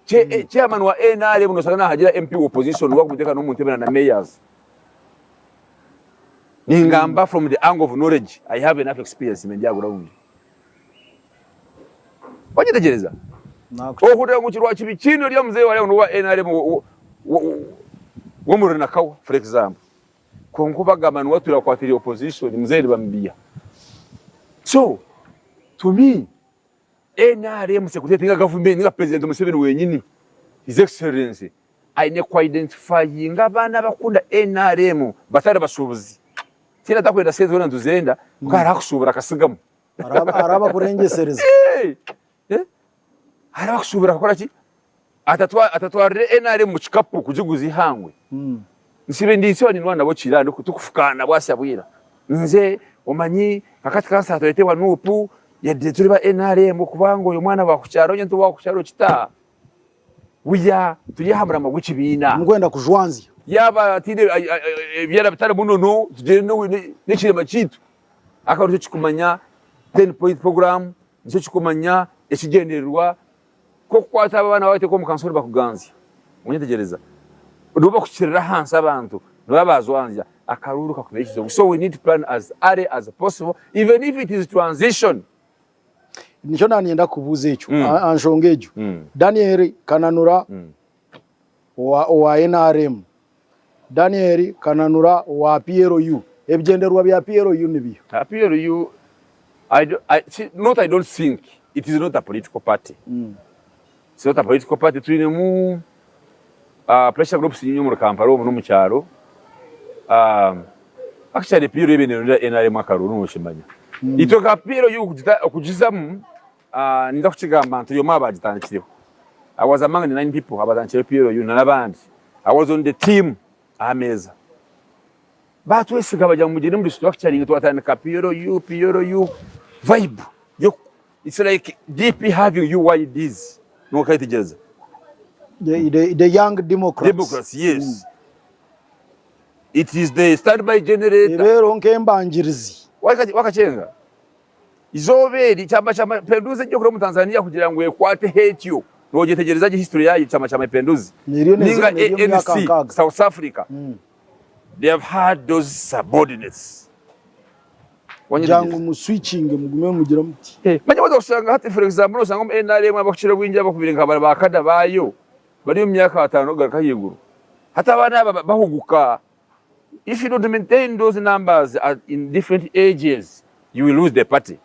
Chairman wa nrm noshanga nahagira MP wa opposition owakumuteeka nomuntebe na mayors. Ningamba from the angle of knowledge I have enough experience ndi aha ground. Wanyetegyereza? Ohurira ngu kirwa kibi kiine oriya muzeeyi wariya ngu n'owa NRM w'omuri Nakawa for example. Kwonka obagamba niwe atwire akwatiriire opposition muzeeyi nibamubiiha. So to me NRM secretariat ninga government ninga president Museveni wenyini his excellency aine ku identifyinga abaana abakunda NRM batari bashuubuzi. Tihaine atakwenda sente twena nituzenda kwonka hariho akushuubura akasigamu. Hariho abakurengyesereza. Hariho abakushuubura akakora ki? Atatwarire NRM mu kikapu kugiguza eihangwe. Nsibe ndi nsiba nindwana nabo kiira tukufukaana bwasya bwira. Nze omanyi kakati kansala turete wa NUP yadde turi ba NRM kubanga oyo mwana wa kukyaro nyowe ndi owa kita. We are turi aha murama gw'ekibiina. Timukwenda kujwanzya. Yaaba ataine ebyara bitari munono tugyende n'ekirema kyaitu. Akaba nikyo kikumanya ten point program, nikyo kikumanya ekigyendererwa k'okukwata abo abaana babateeka omu kansoro bakuganzya. Onyetegyereza? Nibo bakukirira ahansi abantu, nibo abazwanzya. Akaruuru kakubeera ekizibu. So we need to plan as early as possible even if it is transition. Nikyo naninyenda kukubuuza ekyo aha nshonga egyo. Daniel Kananura owa NRM, Daniel Kananura owa PLU, ebigyendererwa bya PLU nibiiha? PLU, not I don't think, it is not a political party. It's not a political party, twinemu pressure groups nyingi omuri Kampala omu n'omu kyaro. Actually PLU ebaire nerondera NRM akaruru nokimanya. Itwe nka PLU okugizamu ninza kukigamba nti turi omwe aha bagitandikireho. I was among the 9 people abatandikireho PLU na n'abandi. I was on the team aha meeza. Batwesiga bagira ngu mugyende omu restructuring twatandika PLU, PLU vibe yo it's like DP having UYDs nokayetegyereza. The, the, the young Democrats. Democrats, yes. Mm. It is the standby generator. Ebeero nk'embangirizi. Wakachenga. Izooba eri Chama cha Mapenduzi egi okuri omu Tanzania kugira ngu ekwateho etyo nogyetegyereza gye history yaayo Chama cha Mapenduzi ninga ANC South Africa they have had those subordinates. Kugira ngu mu switchinge mugume mugire muti. Manya waza kushanga hati for example noshanga omu NRM abakukira obwingi abakubire nka bari ba kada baayo bari omu myaka atano kugaruka ahaiguru hati abaana aba bahuguka. If you don't maintain those numbers at in different ages you will lose the party.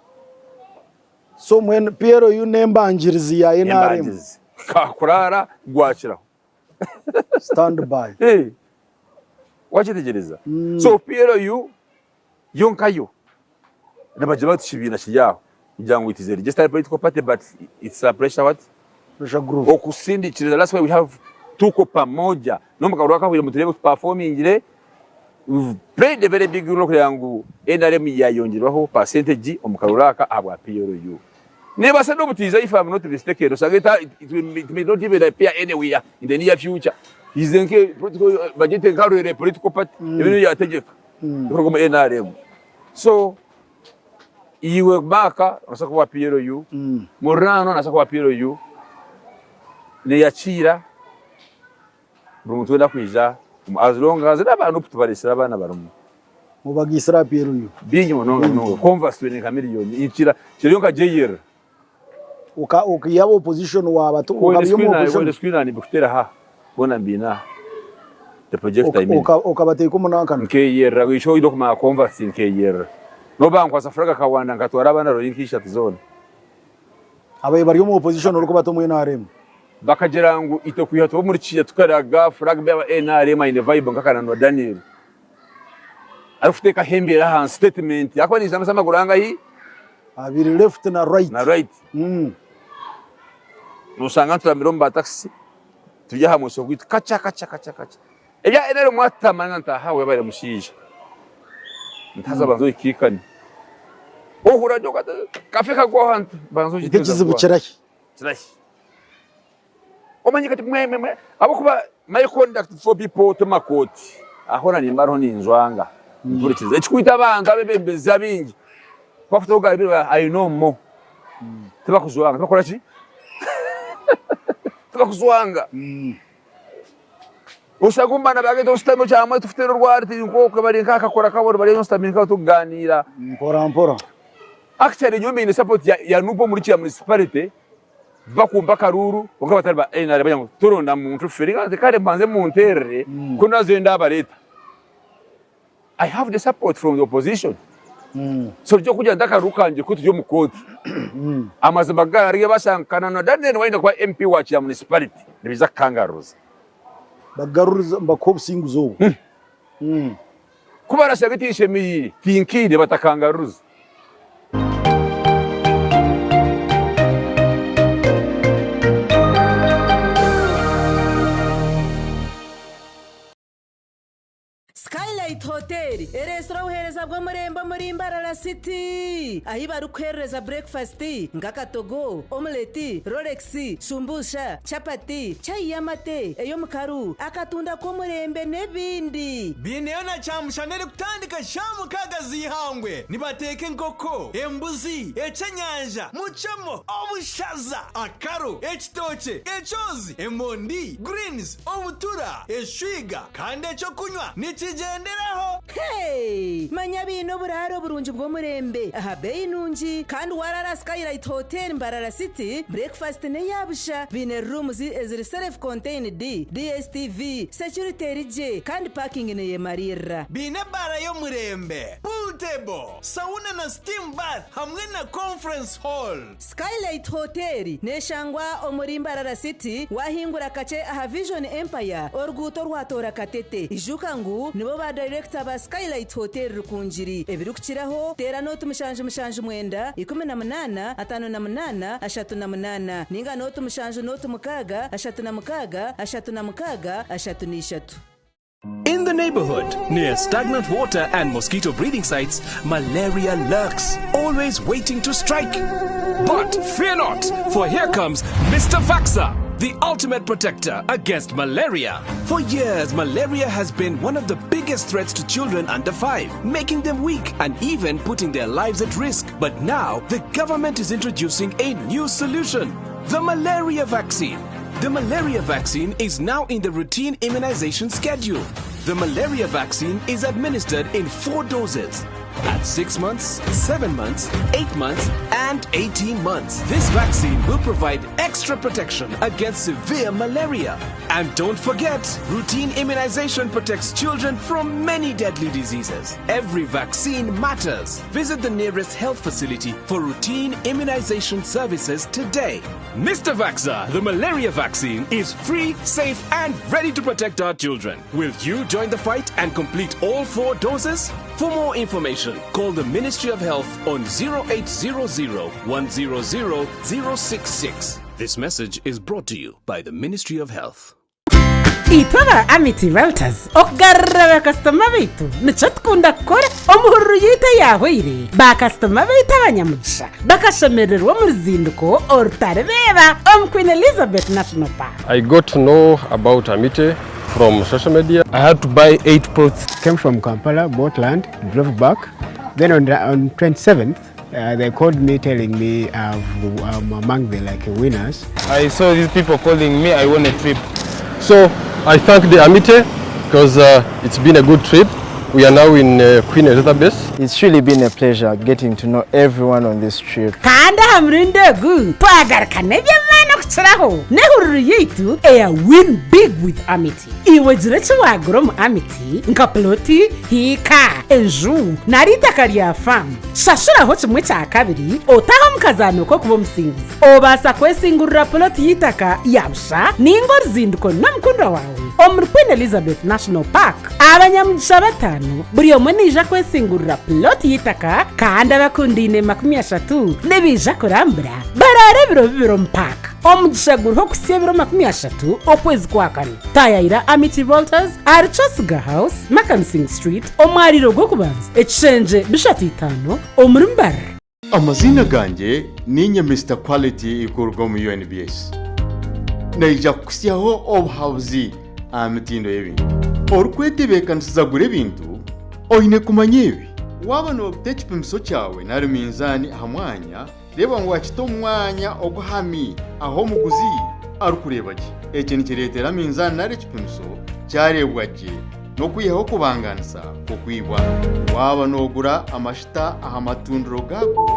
So mwenu PLU n'embangirizi ya NRM. Embangirizi. Kakuraara gwakiraho. Stand by. Hey. Wakyetegyereza? Mm. So PLU yo nkayo nibagira bati kibiina kiri aho kugira ngu it is a registered political party but it's a pressure what? Pressure group. Okusindikiriza that's why we have tuko pamoja n'omu karuru akahwire mutureebe tuperformingire we've played a very big role kureeba ngu NRM yayongyerwaho percentage omu karuru aka ahabwa PLU. Nebaasa n'obutiiza if I'm not mistaken osanga eta it may not even appear anywhere in the near future. Ize nke political bagyete nka Rwere political party mm. ebintu yategyeka mm. ekuruga omu NRM. So iwe Mark nobaasa kuba wa PLU, mm. Murano nabaasa kuba wa PLU, neyakiira buri muntu weena akwija as long as n'abantu tubareesire abaana barimu. Mubagiisire aha PLU? Bingi munonga munonga. Converse twine nka miriyoni. Nkira kiriyo nka gyeyerera. Oka okaiha opposition waaba okaba omu opposition. Screen nani mbikuteera aha boona mbiine aha. The projector I mean. Okabateeka omu nankana. Nkeyerera ishe oine okumanya converse nkeyerera. Nobu bankwasa flag kawanda nkatwara abaana rori nka ishatu zoona. Abaire bari omu opposition orikubata omu NRM. Bakagira ngu itwe kwiha tuba omuri kiija tukaraga flag aba NRM aine vibe nka Kananura Daniel. Arikuteekaho embeera ahansi statement ahakuba niinjambisa amaguru angahi? Abiri left na right. Na right. Noshanga nturamire omu ba taxi turi aha mweso gwaitu kacha kacha kacha kacha. Ebya NRM mwatutama ninga ntaaha webare mushaija. Nti haza banza oikiikane. Ohurira kafe kagwaho nti banza ogiteeze Ekizibu kirahi? Kirahi? Omanye kati mwe mwe mwe ahabw'okuba my conduct before people ti makooti aho na nimba hariho ninjwanga mpurikiriza ekikwita abantu abebembezi abaingi ku bakuta ogaribire I know more tibakujwanga tibakukora ki tibakujwanga oshanga omu baana bange oshutami okyamwe tukuteera orwari turi nk'okwe bari nk'ahakakora kabo bari oshutami nkaho tukuganiira Mpora mpora. Actually nyowe mbine support ya NUP omuri Kira municipality Bakumpa akaruuru kwonka batari ba NRM bagira ngu toronda muntu ffe nti kare mbanze munteerere ku nazayo ndabareeta. I have the support from the opposition. So eky'okugira nti akaruuru kangye ku turi omu kooti amazima gari bashanga Kananura Daniel wayenda kuba MP wa Kira municipality nibaija kukangaruza. Bakugarurize nibakuha obusinguzi obwo. Ku barashabe tinshemereire, tinkiine, batakangaruza. Skylight Hotel ereetsire obuheereza bw'omurembe omuri Mbarara City ahi barikukuheerereza burekifasiti nk'akatogo, omuleti, rolex, shumbusha, chapati, chai y'amate, ey'omukaru, akatunda k'omurembe n'ebindi. Baineyo na kyamushana erikutandika shaaha mukaaga z'eihangwe. Nibateeka enkoko, embuzi, ekyenyanja, mucemo, obushaza, akaru, ekitookye, ekyozi, emondi, greens, obutura, eshwiga kandi eky'okunywa nikigyenderaho. Hey! Manya baine oburaaro burungi bw'omurembe aha beeyi nungi kandi waaraara Skylight Hotel Mbarara City, breakfast n'eya busha. Baine rooms eziri self contained, DSTV, security eri gye kandi parking neyemariirira. Baine ebaara y'omurembe, pool table, sauna na steam bath hamwe na conference hall. Skylight Hotel neshangwa omuri Mbarara City wahingura kakye aha Vision Empire oruguuto orwatoora Katete. Ijuka ngu nibo ba dayirekita ba Skylight Hotel Rukungiri. Ebirikukiraho teera nooti mushanju mushanju mwenda, 18, 58, 38 ninga nooti mushanju nooti mukaaga, 36, 36, 33. In the neighborhood, near stagnant water and mosquito breeding sites, malaria lurks, always waiting to strike. But fear not, for here comes Mr. Vaxa, the ultimate protector against malaria. For years, malaria has been one of the biggest threats to children under 5, making them weak and even putting their lives at risk. But now, the government is introducing a new solution the malaria vaccine. The malaria vaccine is now in the routine immunization schedule. The malaria vaccine is administered in four doses at 6 months, 7 months, 8 months, and 18 months. This vaccine will provide extra protection against severe malaria. And don't forget, routine immunization protects children from many deadly diseases. Every vaccine matters. Visit the nearest health facility for routine immunization services today. Mr. Vaxa, the malaria vaccine, is free, safe, and ready to protect our children. Will you join the fight and complete all four doses? For more information, call the Ministry of Health on 0800 100 066. This message is brought to you by the Ministry of Health. Itwe aba Amity Realtors okugarurira bakasitoma baitu nikyo tukunda kukora. Omu hururu yaitu eyaahweire, bakasitoma baitu abanyamugisha bakashemererwa omu ruzinduko orutaribeeba omu Queen Elizabeth National Park. I got to know about Amity from social media. I had to buy eight plots. Came from Kampala, bought land, drove back. Then on, the, on 27th, they called me telling me I'm among the like winners. I saw these people calling me, I won a trip. So I thank the Amity because it's been a good trip. We are now in Queen Elizabeth. It's really been a pleasure getting to know everyone on this trip. Kandi aha murundi ogu twagaruka n'eby'amaani okukiraho n'ehururu yaitu eya Win Big with Amity. Iwe gira eki waagura omu Amity nka puloti, hiika, enju nari eitaka rya faamu. Shashuraho kimwe kya kabiri otahe omu kazaano k'okuba omusinguzi. Obaasa kwesingurira puloti y'eitaka ya busha nainga oruzinduko n'omukundwa waawe omuri Queen Elizabeth National Park. Abanyamugisha bataano buri omwe naija kwesingurira puloti y'eitaka kandi abakundaine 30 nibaija kurambura baraare ebiro bibiri omu paaka. Omugisha guriho okuhitsya ebiro 30 okwezi kwa kana. Taayaayira Amity Realtors ahari Kyosiga House, Makansingh Street, omwariiro gw'okubanza, ekishengye 35 omuri Mbarara. Amaziina gangye niinye Mister Quality kuruga omu UNBS. Naija kukuhitsyaho obuhabuzi aha mitindo y'ebintu. Orikwetebeekanisiza kugura ebintu, oine kumanya ebi. Waaba noobita ekipimiso kyawe nari minzaani aha mwanya, reeba ngu waakita omu mwanya oguhami ahu omuguzi arikureeba gye. Eki nikireetera minzaani nari ekipimiso kyareebwa gye n'okwihaho okubangaanisa kw'okwibwa. Waaba noogura amashita aha matundiro gaago,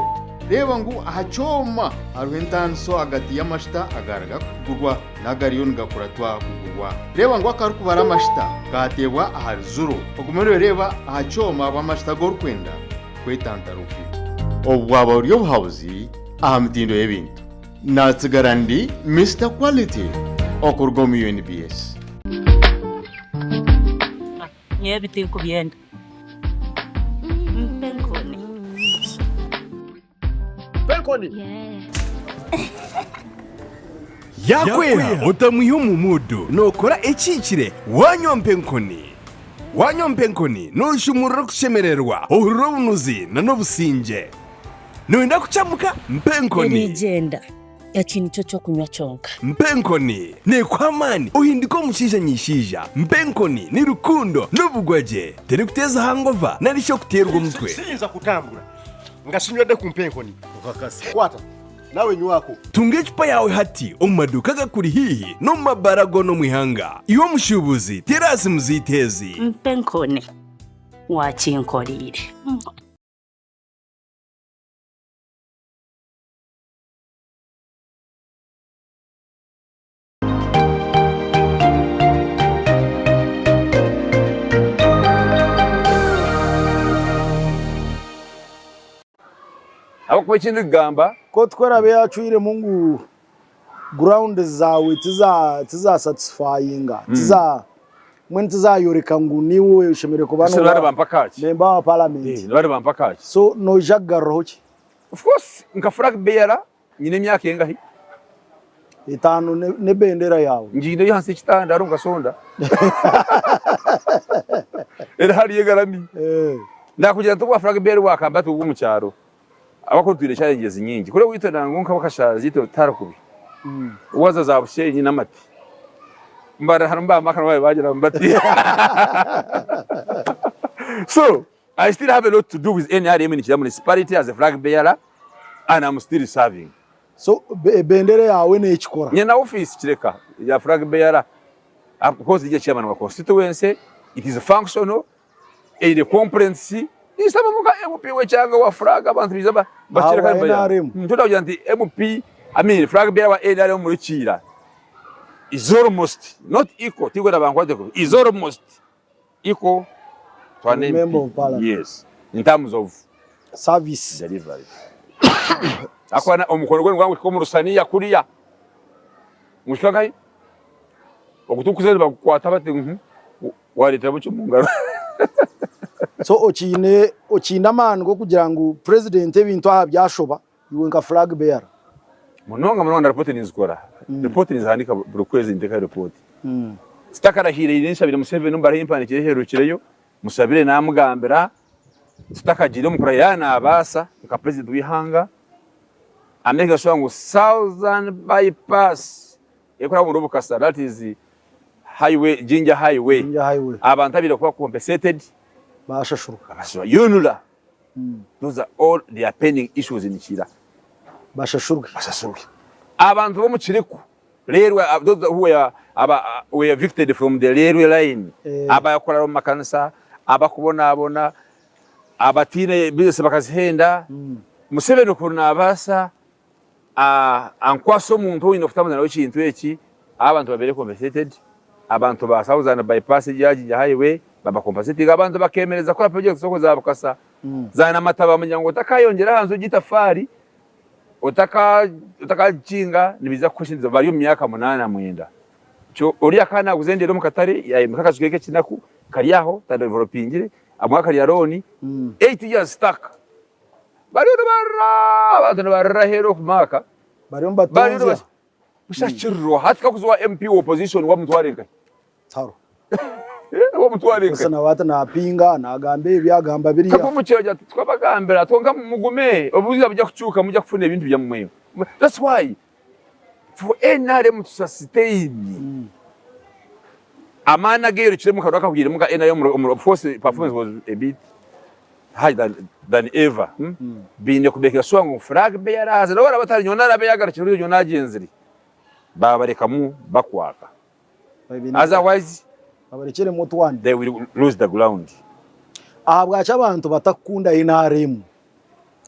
reeba ngu aha kyoma hariho entaaniso ahagati y'amashita agaruga kugurwa n'agariyo nigakuratwa kugurwa. Reeba ngu akarikubara amashita kaateebwa ahari zuro. Ogume nooreeba aha kyoma abu amashita agu orikwenda kwetantara okwibwa. Obu bwaba buri obuhabuzi aha mitindo y'ebintu. Naatsigara ndi Mister Quality okuruga omu UNBS. Nyowe ebi tinkubyenda. Mpa enkoni. Mpa enkoni. Yakwera otamwiha omu muudu nookora ekihikire waanywa mpa enkoni. Waanywa mpa enkoni nooshumurura okushemererwa, ohurira obunuzi n'obusingye. Nooyenda kukyamuka? Mpa enkoni. Erigyenda. Eki nikyo ky'okunywa kyonka. Mpa enkoni neekuha amaani ohinduke omushaija nyaishaija. Mpa enkoni ni rukundo n'obugwagye. Terikuteeza hangova nari shi okuteerwa omutwe. Siyinza kutambura nga sinywedde ku mpa enkoni. Okakasa. Kwata nawe nywako. Tunga ecupa yaawe hati omu maduuka agakuri haihi n'omu mabaara goona omu ihanga. Iwe omushuubuzi, teera simu zaitu ezi. Mpa enkoni. Waakinkoreire. Ahabw'okuba eki ndikugamba. Ku eraabe yaacwiremu ngu ground zaawe tiza satisfyinga, tiza mbwenu tizayoreka ngu niiwe oshemereire kuba nooba member wa parliament, so noija kugaruraho ki? Of course nka flag bearer nyine emyaka engahi? Etaano n'ebendera yaawe. Ngiineyo ahansi y'ekitanda hariho nkasonda. Eri hariya egarami. Nakugira nti obwa flag bearer bwakamba ati omu kyaro. Abakuru twine challenges nyingi. Kuri owaitu nangwa nka bakashazi itwe tutari kubi. Waza za Bushenyi n'amati. Mbara harimu ba Maka nabo bagira ngu bati. So, I still have a lot to do with NRM in Kira municipality as a flag bearer and I'm still serving. So ebendera yawe nekikora. Nyina office kireka ya flag bearer because ije chairman wa constituency it is functional eine complaints nisaba muka MP wekyanga wa flag abantu biza bakireka NRM. Ntoda kugira nti MP I mean flag bearer wa NRM muri Kiira is almost not equal tigwera bankwate is almost equal to an Member MP of Parliament. yes in terms of service delivery akwana omukono gwe ngwangu omu rusaniya kuriya ngushika nkahi okutukuza nibakukwata bati wareetera bukye omu ngaro. So okiine okiine amaani g'okugira ngu president ebintu aha byashoba iwe nka flag bearer? Munonga munonga na report ninzikora. Report ninzihandika buri kwezi nintekayo report. Titakarahiire nshabire Museveni omu baruha ei mpandiikire eherukireyo, mushabire namugambira tutakagiire omu kurahira yaaba nabaasa nka president w'eihanga amake sure ngu Southern bypass Erikuraba omuri Bukasa that is highway Jinja highway Jinja highway. abantu abaire kuba compensated Bashashurwa. Bashashurwa UNRA those are all their pending issues in Kiira. Bashashurwe. Bashashurwe. Abantu b'omu Kiriku railway those who were aba were evicted from the railway line Eh. abakurara omu makanisa abakubonabona abataine business bakazihenda Museveni kuri nabaasa Ankwase omuntu ou nyine kutambuza nawe ekintu eki, abantu babeere compensated, abantu ba Southern bypass egyo eya Jinja highway baba compensating, abantu bakemereza kukora projects okwo za Bukasa, za Namataba bamanya ngu otakayongyera aha nju egyo itafaari, otakagikinga nibiija kukuha bari omu myaka munaana mwenda. Kyo oriya akaba naguza endeere omu katare yayombeka akaju ke k'ekinaku kari aho tadevelopingire, abamwe akarya loan, 8 years stuck. Bariyo nibarira abantu nibarira aheeru oku Mark. Bariyo nibatonzya. Busha kirirwa hati kakuza owa MP wa opposition wamutwara nkahi? Tihariho. Wamutwara nkahi? Gusa nawe ati napinga nagamba ebi agamba biriya. Kakumukyera agira ati twabagambira kwonka mugume obwire bujya kukyuka mujya kufuna ebintu byamwe. That's why for NRM to sustain amaani ageyorekire omu karuru akahwiremu ka NRM of course performance was a bit high than, than ever hmm? mm. Baine kumekera sure ngu flag bearer aze nabo baraba batari nyowe narabe yagarukire ori nyowe nagyenzire babarekamu bakwaka otherwise babarekyeremu otwani they will lose the ground. Ahabwaki abantu batakukunda NRM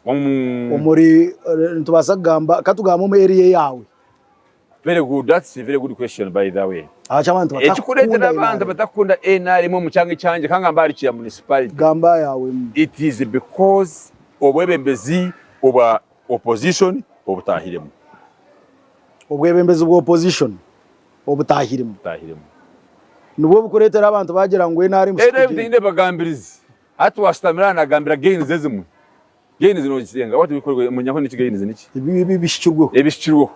omuri nitubaasa kugamba katugambe omu area yaawe? Very good, that's a very good question by the way. Ahabwaki abantu batakukunda Ekikureetera abantu batakukunda NRM omu kyanga ekyangye kangamba ahari Kira municipality. Gamba yaawe. It is because obwebembezi obwa opposition obutahiremu. Obwebembezi bwa opposition obutahiremu. Obutahiremu. Nibwo bukureetera abantu bagira ngu NRM NRM teine bagambirizi. Hati washutamire aha nagambira gains ezimwe. Gains nogisenga what we call munyaho niki gains niki? Ebihikirweho. Ebihikirweho.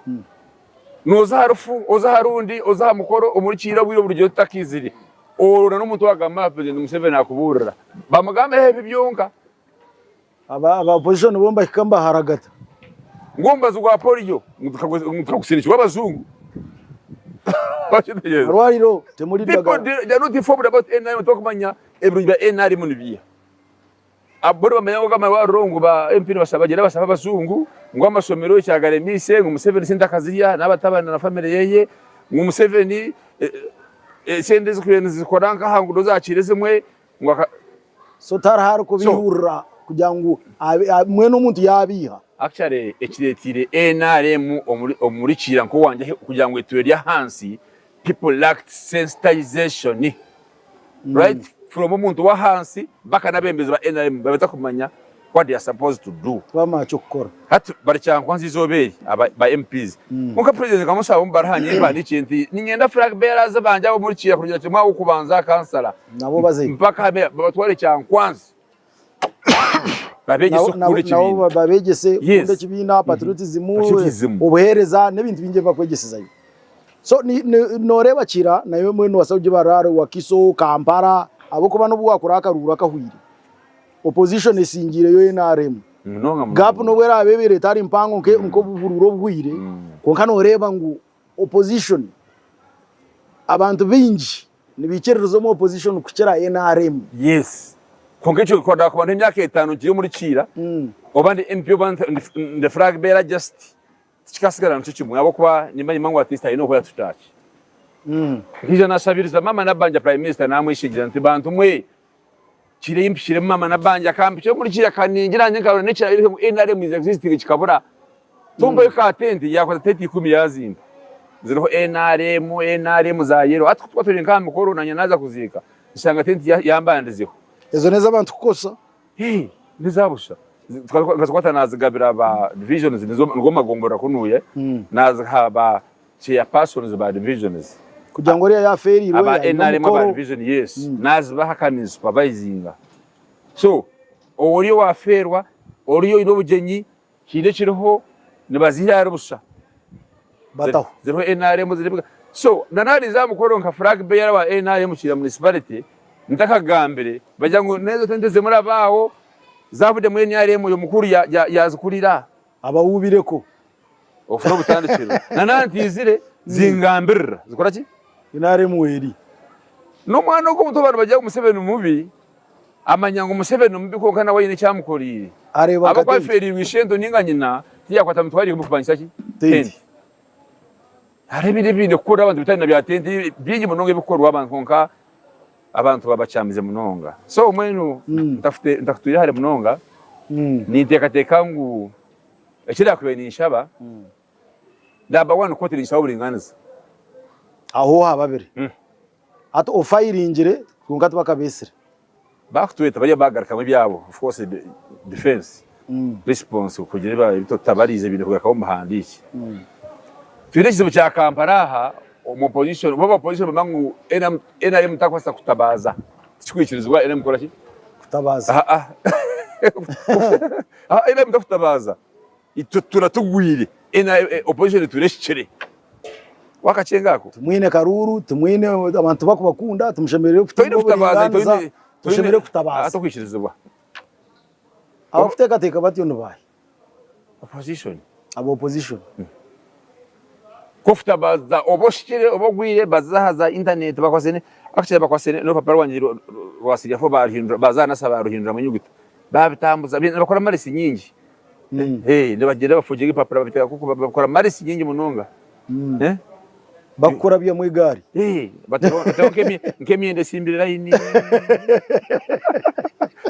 Noza aha rufu, oza aha rundi, oza aha mukoro omuri Kiira obwire oburugire otakizire. Orora n'omuntu owagamba aha President Museveni akubuurira. Bamugambeho ebi byonka. Aba aba opposition bo nibahika nibaharagata. Ngu omubazi gwa polio ngu tukagusindikirwa abajungu. Wakitegeeza? Arwariro temuri People dagara. they are not informed about NRM tibakumanya ebirungi bya NRM nibiiha. Bo nibamanya ngu amarwariro ngu ba MP nibashaba bagyenda bashaba abajungu ngu amashomero ekyagaremiise ngu Museveni sente akazirya n'abatabani na family yeye ngu Museveni esente ezikubaire nizikora nkaha ngu nizo zakiire ezimwe ngu aka So tihariho arikubihurira kugira ngu mbwenu omuntu yabiiha. Actually ekiretiire NRM omuri Kiira nk'owangye kugira ngu eture eri ahansi people lacked sensitization right from omuntu w'ahansi mpaka n'abebembezi ba NRM batakumanya what they are supposed to do. Tibamanya ky'okukora. Hati bari Kyankwanzi eizooba eri aba ba MPs. Kwonka president nkamushaba omu baruha nyowe mpandiikire nti niinyenda flag bearers bangye ab'omuri Kiira kurugira kimwe aha w'okubanza aha kansala Nabo bazeyo. mpaka aha meeya babatware Kyankwanzi babeegyese Nabo okukunda ekibiina. nabo babeegyese Yes. kukunda ekibiina, patriotism, Patriotism. obuheereza n'ebintu bingi ebi bakwegyesezayo. So ni, ni, nooreeba Kiira nayo mbwenu noobaasa kugibarira ahari Wakiso, Kampala. Ahabw'okuba n'obu waakora akaruuru akahwire, opposition esingiireyo NRM. Gap n'obu eraabe ebaire etari mpango nk'oburuuru obuhwire, kwonka nooreeba ngu opposition abantu baingi nibaikiririza omu opposition kukira NRM. Yes. Kwonka ekyo kwenda kuba n'emyaka etaano nkiri omuri Kiira, oba ndi MP oba ndi flag bearer just tikikasigara nikyo kimwe ahabw'okuba nimba nimanya ngu at least haine oku yatutaaki. Nkaija nashabiriza maama Nabbanja Prime Minister namweshengyereza nti bantu mwe Kiira ei mpikiremu maama Nabbanja akampikya omuri Kiira akaningira nanye nkarora n'ekiragiro ngu NRM is existing kikabura. Tumpayo ka tenti yakwata tenti ikumi yazimpa ziriho NRM, NRM za yellow hati kutuba turi nk'aha mikoro nanye naza kuziika nshanga tenti yambandizeho. Ezo n'ez'abantu kukozesa? Hee n'eza busha. Nkazikwata nazigabira ba divisions nigo magomborora kunuuya naziha ba chairpersons ba divisions. Kugira ngu oriya yafeereirwe Aba aine NRM aba omukoro. division yes nazibaha kandi nzisupervisinga so oriya owafeerwa oriya oine obugyenyi Haine ekiriho nibaziha ahari busha. Bataho. Ziriho NRM ziriho so na nariza aha mukoro nka flag bearer wa NRM Kiira municipality ntakagambire bagira ngu nezo tente zimuraba aho zavudemu NRM oyo mukuru yazikurira. Abawubireko. Ofune obutandikiro. Na nantizire zingambirira zikora ki? NRM weri. N'omwana ogwo omuto abantu bagira ngu Museveni mubi Amanya ngu Museveni mubi kwonka nawe aine eki amukoriire. Areeba nka Ahabw'okuba tenti. afeereirwe ishento ninga nyina, tiyakwata mitwaro ikumi kupangisa ki? Tenti. Tenti. Hariho ebindi ebiine kukorwa abantu bitari na bya tenti, bingi munonga ebikukorwa abantu kwonka abantu babakyamize munonga. So mbwenu ntafute ntakutwire hare munonga, ninteekateeka ngu eki naakubaire ninshaba, number one kooti ninshaba oburingaaniza. Aho ha babire. Hati ofayiringire kwonka tibakabeetsire. Bakutweta bariya bagarukamu ebyabo of course defence response kugira ebi tutabarize biine kugarukamu omu buhandiikye. Twine ekizibu kya Kampala aha omu opposition bo aba opposition nibagamba ngu NRM takubaasa kutabaaza tikikwikirizibwa NRM kukora ki? Kutabaaza. NRM takutabaaza itwe tutuura tugwire opposition etuura ehikire. Wakakyenga ako? Timwine karuuru, timwine abantu tibakubakunda, timushemereire kutunga oburingaaniza, tushemereire kutabaza. Tokwikirizibwa. Abakuteekateeka batyo ni baahi? Opposition. Aba opposition. Ku okutabaza oba oshikire oba ogwire baza aha za internet bakwase actually bakwase n'orupapura rwangye rwa senior four baruhindura baza aha nasa baruhinduramu enyuguta babitambuza nibakora malice nyingi. Nibagyenda bafuugira empapura babiteeka nk'oku bakora marisi nyingi munonga. Bakukurabyamu egaari. Bateho nk'emyenda esimbire layini.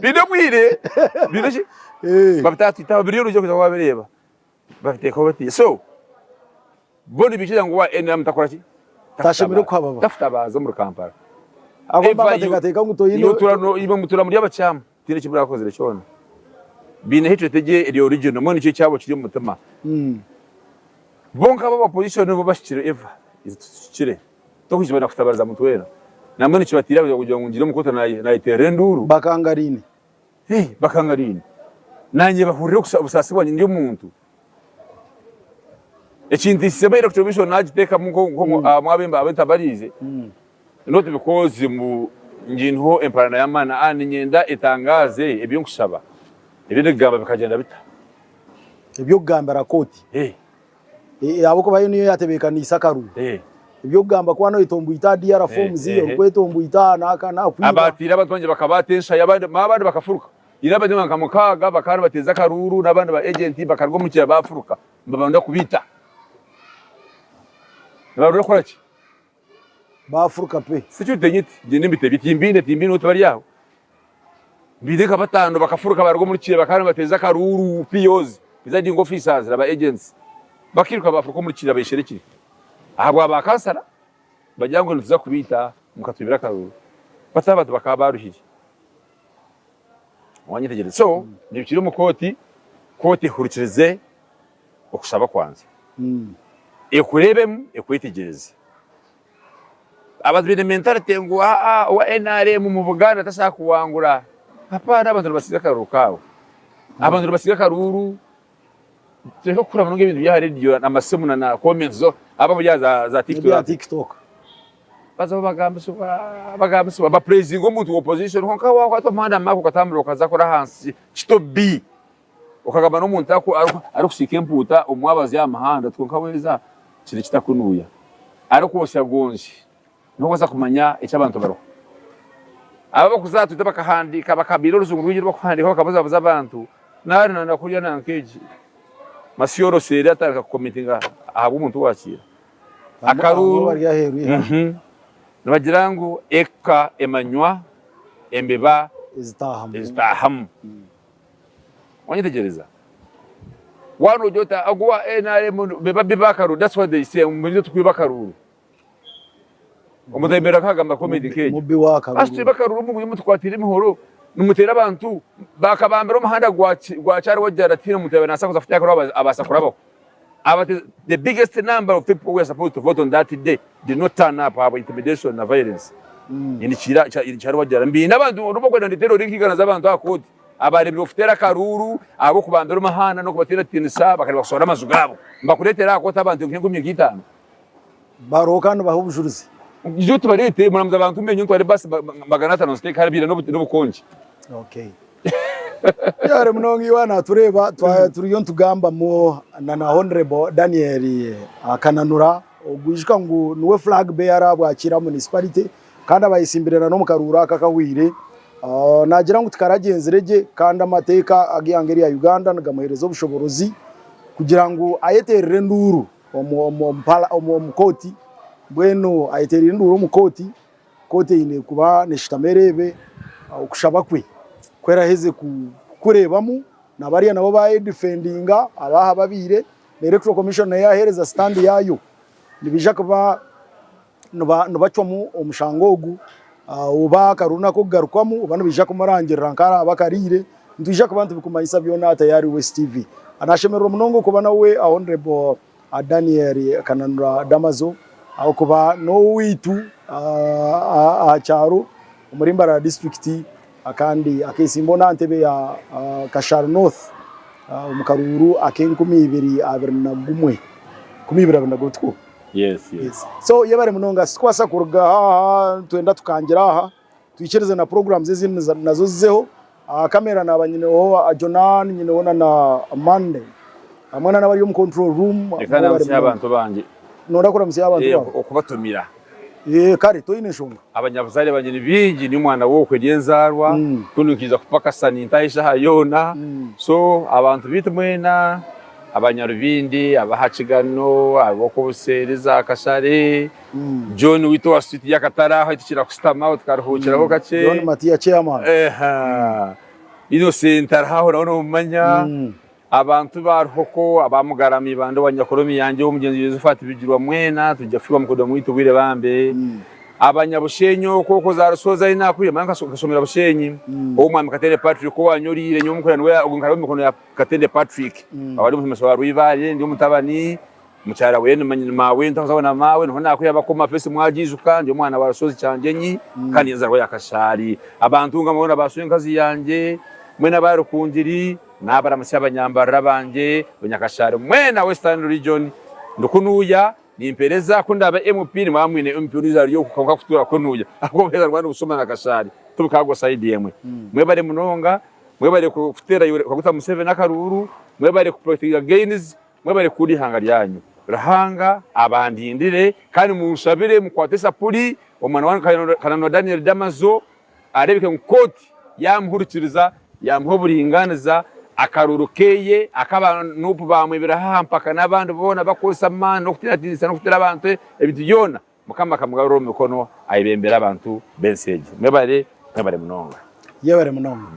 Biine obwire, biine ki? Babitaatwitaho biri orugye kuza wabireeba. Babiteekaho bati. So, bo nibaikiriza ngu wa NRM takora ki? Tashemereire kuhababa. Takutabaaza omuri Kampala. Ahabw'okuba bateekateeka ngu toine. Imwe mutuura muri abakyamu. Tihaine eki murakozire kyona. Baine hatred egyo eri original mbwenu nikyo ekyabo kiri omu mutima. Bo nkabo aba opposition bo bahikire Eva itwe tituhikire. Tokwija na kutabariza muntu weena. Nambwenu kibatiire aho kugira ngu ngire omu kooti nayeterera enduuru. Bakangariine. Bakangariine. Nanye bahurire obusaasi bwangye ndi omuntu. Ekintiisize by electoral commission nagiteekamu nko abu ntabariize. Not because mbu ngineho emparana y'amaani, aa niinyenda etangaaze ebi nkushaba, ebi ndikugamba bikagyenda bita? Eby'okugambira kooti ahabw'okuba yo niyo yaatebeekaniise akaruru. Eby'okugamba ku waaba noyetomboita aha DR forms, orikwetomboita aha n'aka n'aha kwiba. Abaatiire abantu bangye bakabaata enshaya abandi abandi bakafuruka. Haine abandi nka mukaaga bakaba nibateeza akaruuru n'abandi ba agenti bakaruga omu kibiina baafuruka nibabanda kubaita. Nibarura kukora ki? Baafuruka pe. Security nyiti ngyende mbitebye timbiine timbiine oti bari aho mbiine nka batano bakafuruka baruga omuri kiira bakaba nibateeza akaruuru POs presiding officers na ba agents bakairuka bafuruka omuri kiira besherekire ahabwa ba kansara bagira ngu nituza kubaita mukatwibira akaruuru but abantu bakaba baruhire wanyetegyereza so nibikiri omu kooti kooti ehurikirize okushaba kwangye. Ekureebemu ekwetegyereze. Abantu baine mentality ngu aa owa NRM omu Buganda tasobola kuwangura. Hapana abantu nibasiga akaruru kaabo. Abantu nibasiga akaruru. Tureke kukura munonga ebintu by'aha radio amasimu na comments zo abamwe bya za TikTok. Bazaho bagambisibwa bagambisibwa bapurezinga omuntu wa opposition kwonka wakwata omuhanda Mark okatambura okaza kuri ahansi kito bi okagamba n'omuntu arikusiika empuuta omwabazi aha muhanda kwonka weeza kiri kitakunuuya arikwosya gonzi niho waza kumanya eki abantu bariho. Abo abakuza aha Twitter bakahandiika bakabiira orujungu rwingi orubakuhandiika bakabuzabuza abantu nari na kuriya nanka egi Masiorose eri atandika kukomentinga ahabw'omuntu owakiira. Akaruuru nibagira ngu eka emanywa embeba ezitaahamu. Wanyetegyereza? Waaba noogira oti ogu owa NRM bebabi b'akaruuru that's what they say ngu nitwe turikwiba akaruuru. Omuntu ayemerera akagamba comment nk'egyo. Mubi w'akaruuru. Asi twiba akaruuru mugume mutukwatiire emihoro nimuteera abantu bakabambira omuhanda gwa Kyarwajjara tihaine omuntu yaabaire naabaasa kuza kuteera akaruuru abaasa kurabaho. The biggest number of people who were supposed to vote on that day did not turn up ahabwa intimidation na violence. Kyarwajjara mbiine abantu nobu okwenda ndetere ori nk'igana z'abantu aha kooti abaremirwe kuteera akaruuru ahabw'okubambira omuhanda n'okubateerateerisa bakareeba kusohora amaju gaabo. Mbakureetere aha kooti abantu nk'enkumi nk'itaano. Baroho kandi bahe obujurizi. Ijo tubareete muramuzi abantu mbe nyowe ntware basi 500 nziteeke hariya biine n'obukongi. Okay. Yare munonga iwe natureeba turiyo nitugambamu na na Honorable Daniel Kananura ogwijuka ngu niwe flag bearer bwa Kiira Municipality kandi abayesimbire na n'omu karuuru aka akahweire. Nagira ngu tikaragyenzire gye kandi amateeka ag'eihanga erya Uganda nigamuheereza obushoborozi kugira ngu ayeteerere enduuru. omu kooti mbwenu ayetereire enduuru omu kooti, kooti eine kuba neshutama ereebe okushaba kwe ku eraheze kukureebamu na bariya nabo bayedifendinga abaha babiire na electoral commission nayo yahereza sitandi yaayo nibaija kuba nibacwamu omushango ogu oba akaruru nakokugarukwamu oba nibaija kumurangirira nkaraabe akariire Nitwija kuba nitubikumanyisa byona aha Tayari West TV. Nashemererwa munonga okuba nawe Honourable Daniel Kananura Damazo ahabw'okuba n'oweitu aha kyaro omuri Mbarara district kandi akesimbaho n'aha ntebe ya Kashari North omu karuuru ak'enkumi ibiri abiri na gumwe, enkumi ibiri abiri na gumwe tikwo? Yes, yes. So yebare munonga titukubaasa kuruga aha nitwenda tukangira aha. Twikirize na programs ezindi nazo zizeho. Aha camera naba nyineho Jonan, nyineho na na Monday hamwe na nabari omu control room. Reka ndamutsye abantu bangye. Noyenda kuramutsya abantu Eh, bawe? okubatumira. Eh, kare toine nshonga. Abanyabuzaare bangye ni baingi, ndi omwana w'okwe ry'enzaarwa, kunu nkaija kupakasa nintaha eshaaha yoona. So abantu baitu mwena abanyarubindi, abaha Kigano, ab'okubuseeri za Kashare, John waitu owa street y'akatare aho ahitukira kushutama tukaruhuukiraho kakye. John Matiya chairman. Eha. Innocent ari aho nawe nomumanya. Abantu ba Ruhoko, aba Mugarama Ibanda owa Nyakoromi yangye ow'omugyenzi Josephat Bigirwa mwena twija kufirwa mukodo mwaitu obwire bambe. Abanyabushenyi okwo okwo za Rushozi ahi nakurire manya nkashomera Bushenyi. Ow'omwami Katende Patrick owanyoriire nyowe omukurira niwe ogwo nkaraba omu mikono ya Katende Patrick. Aba ari omushomesa wa Rwibaare ndi omutabani. Mukyara weye ni maawe ntakuzaho na maawe niho nakwiha bakoma fesi mwagiijuka ndi omwana wa Rushozi Kyangyenyi kandi enzarwa ya Kashaari abantu nga mwena ba swenkazi yangye mwena aba Rukungiri nabaramutsya abanyambarira bangye Abanyakashaari mwena Western Region ndi kunuuya nimpereza ku ndabe MP nimwaba mwine MP ondiijo ari oku kwonka kutuura kunuuya ahabw'obuheereza nibwa nibusoma na Kashaari tibukagwa sayidi emwe mwebare munonga mwebare kuteera Yoweri Kaguta Museveni akaruuru mwebare kuprotectinga gains Mwebare kukunda eihanga ryanyu. Ruhanga abandindire kandi munshabire mukwate esapuri omwana wange Kananura Daniel Damazo arebeke ngu kooti yamuhurikiriza yamuha oburinganiza akaruuru keye akaba Nup bamwibiraho aha mpaka nabandi boona bakukozesa amaani nokutinatinisa nokutera abantu ebintu byona Mukama akamugarura omu mikono ayebembere abantu bensi egi. Mwebare mwebare munonga. Yebare munonga.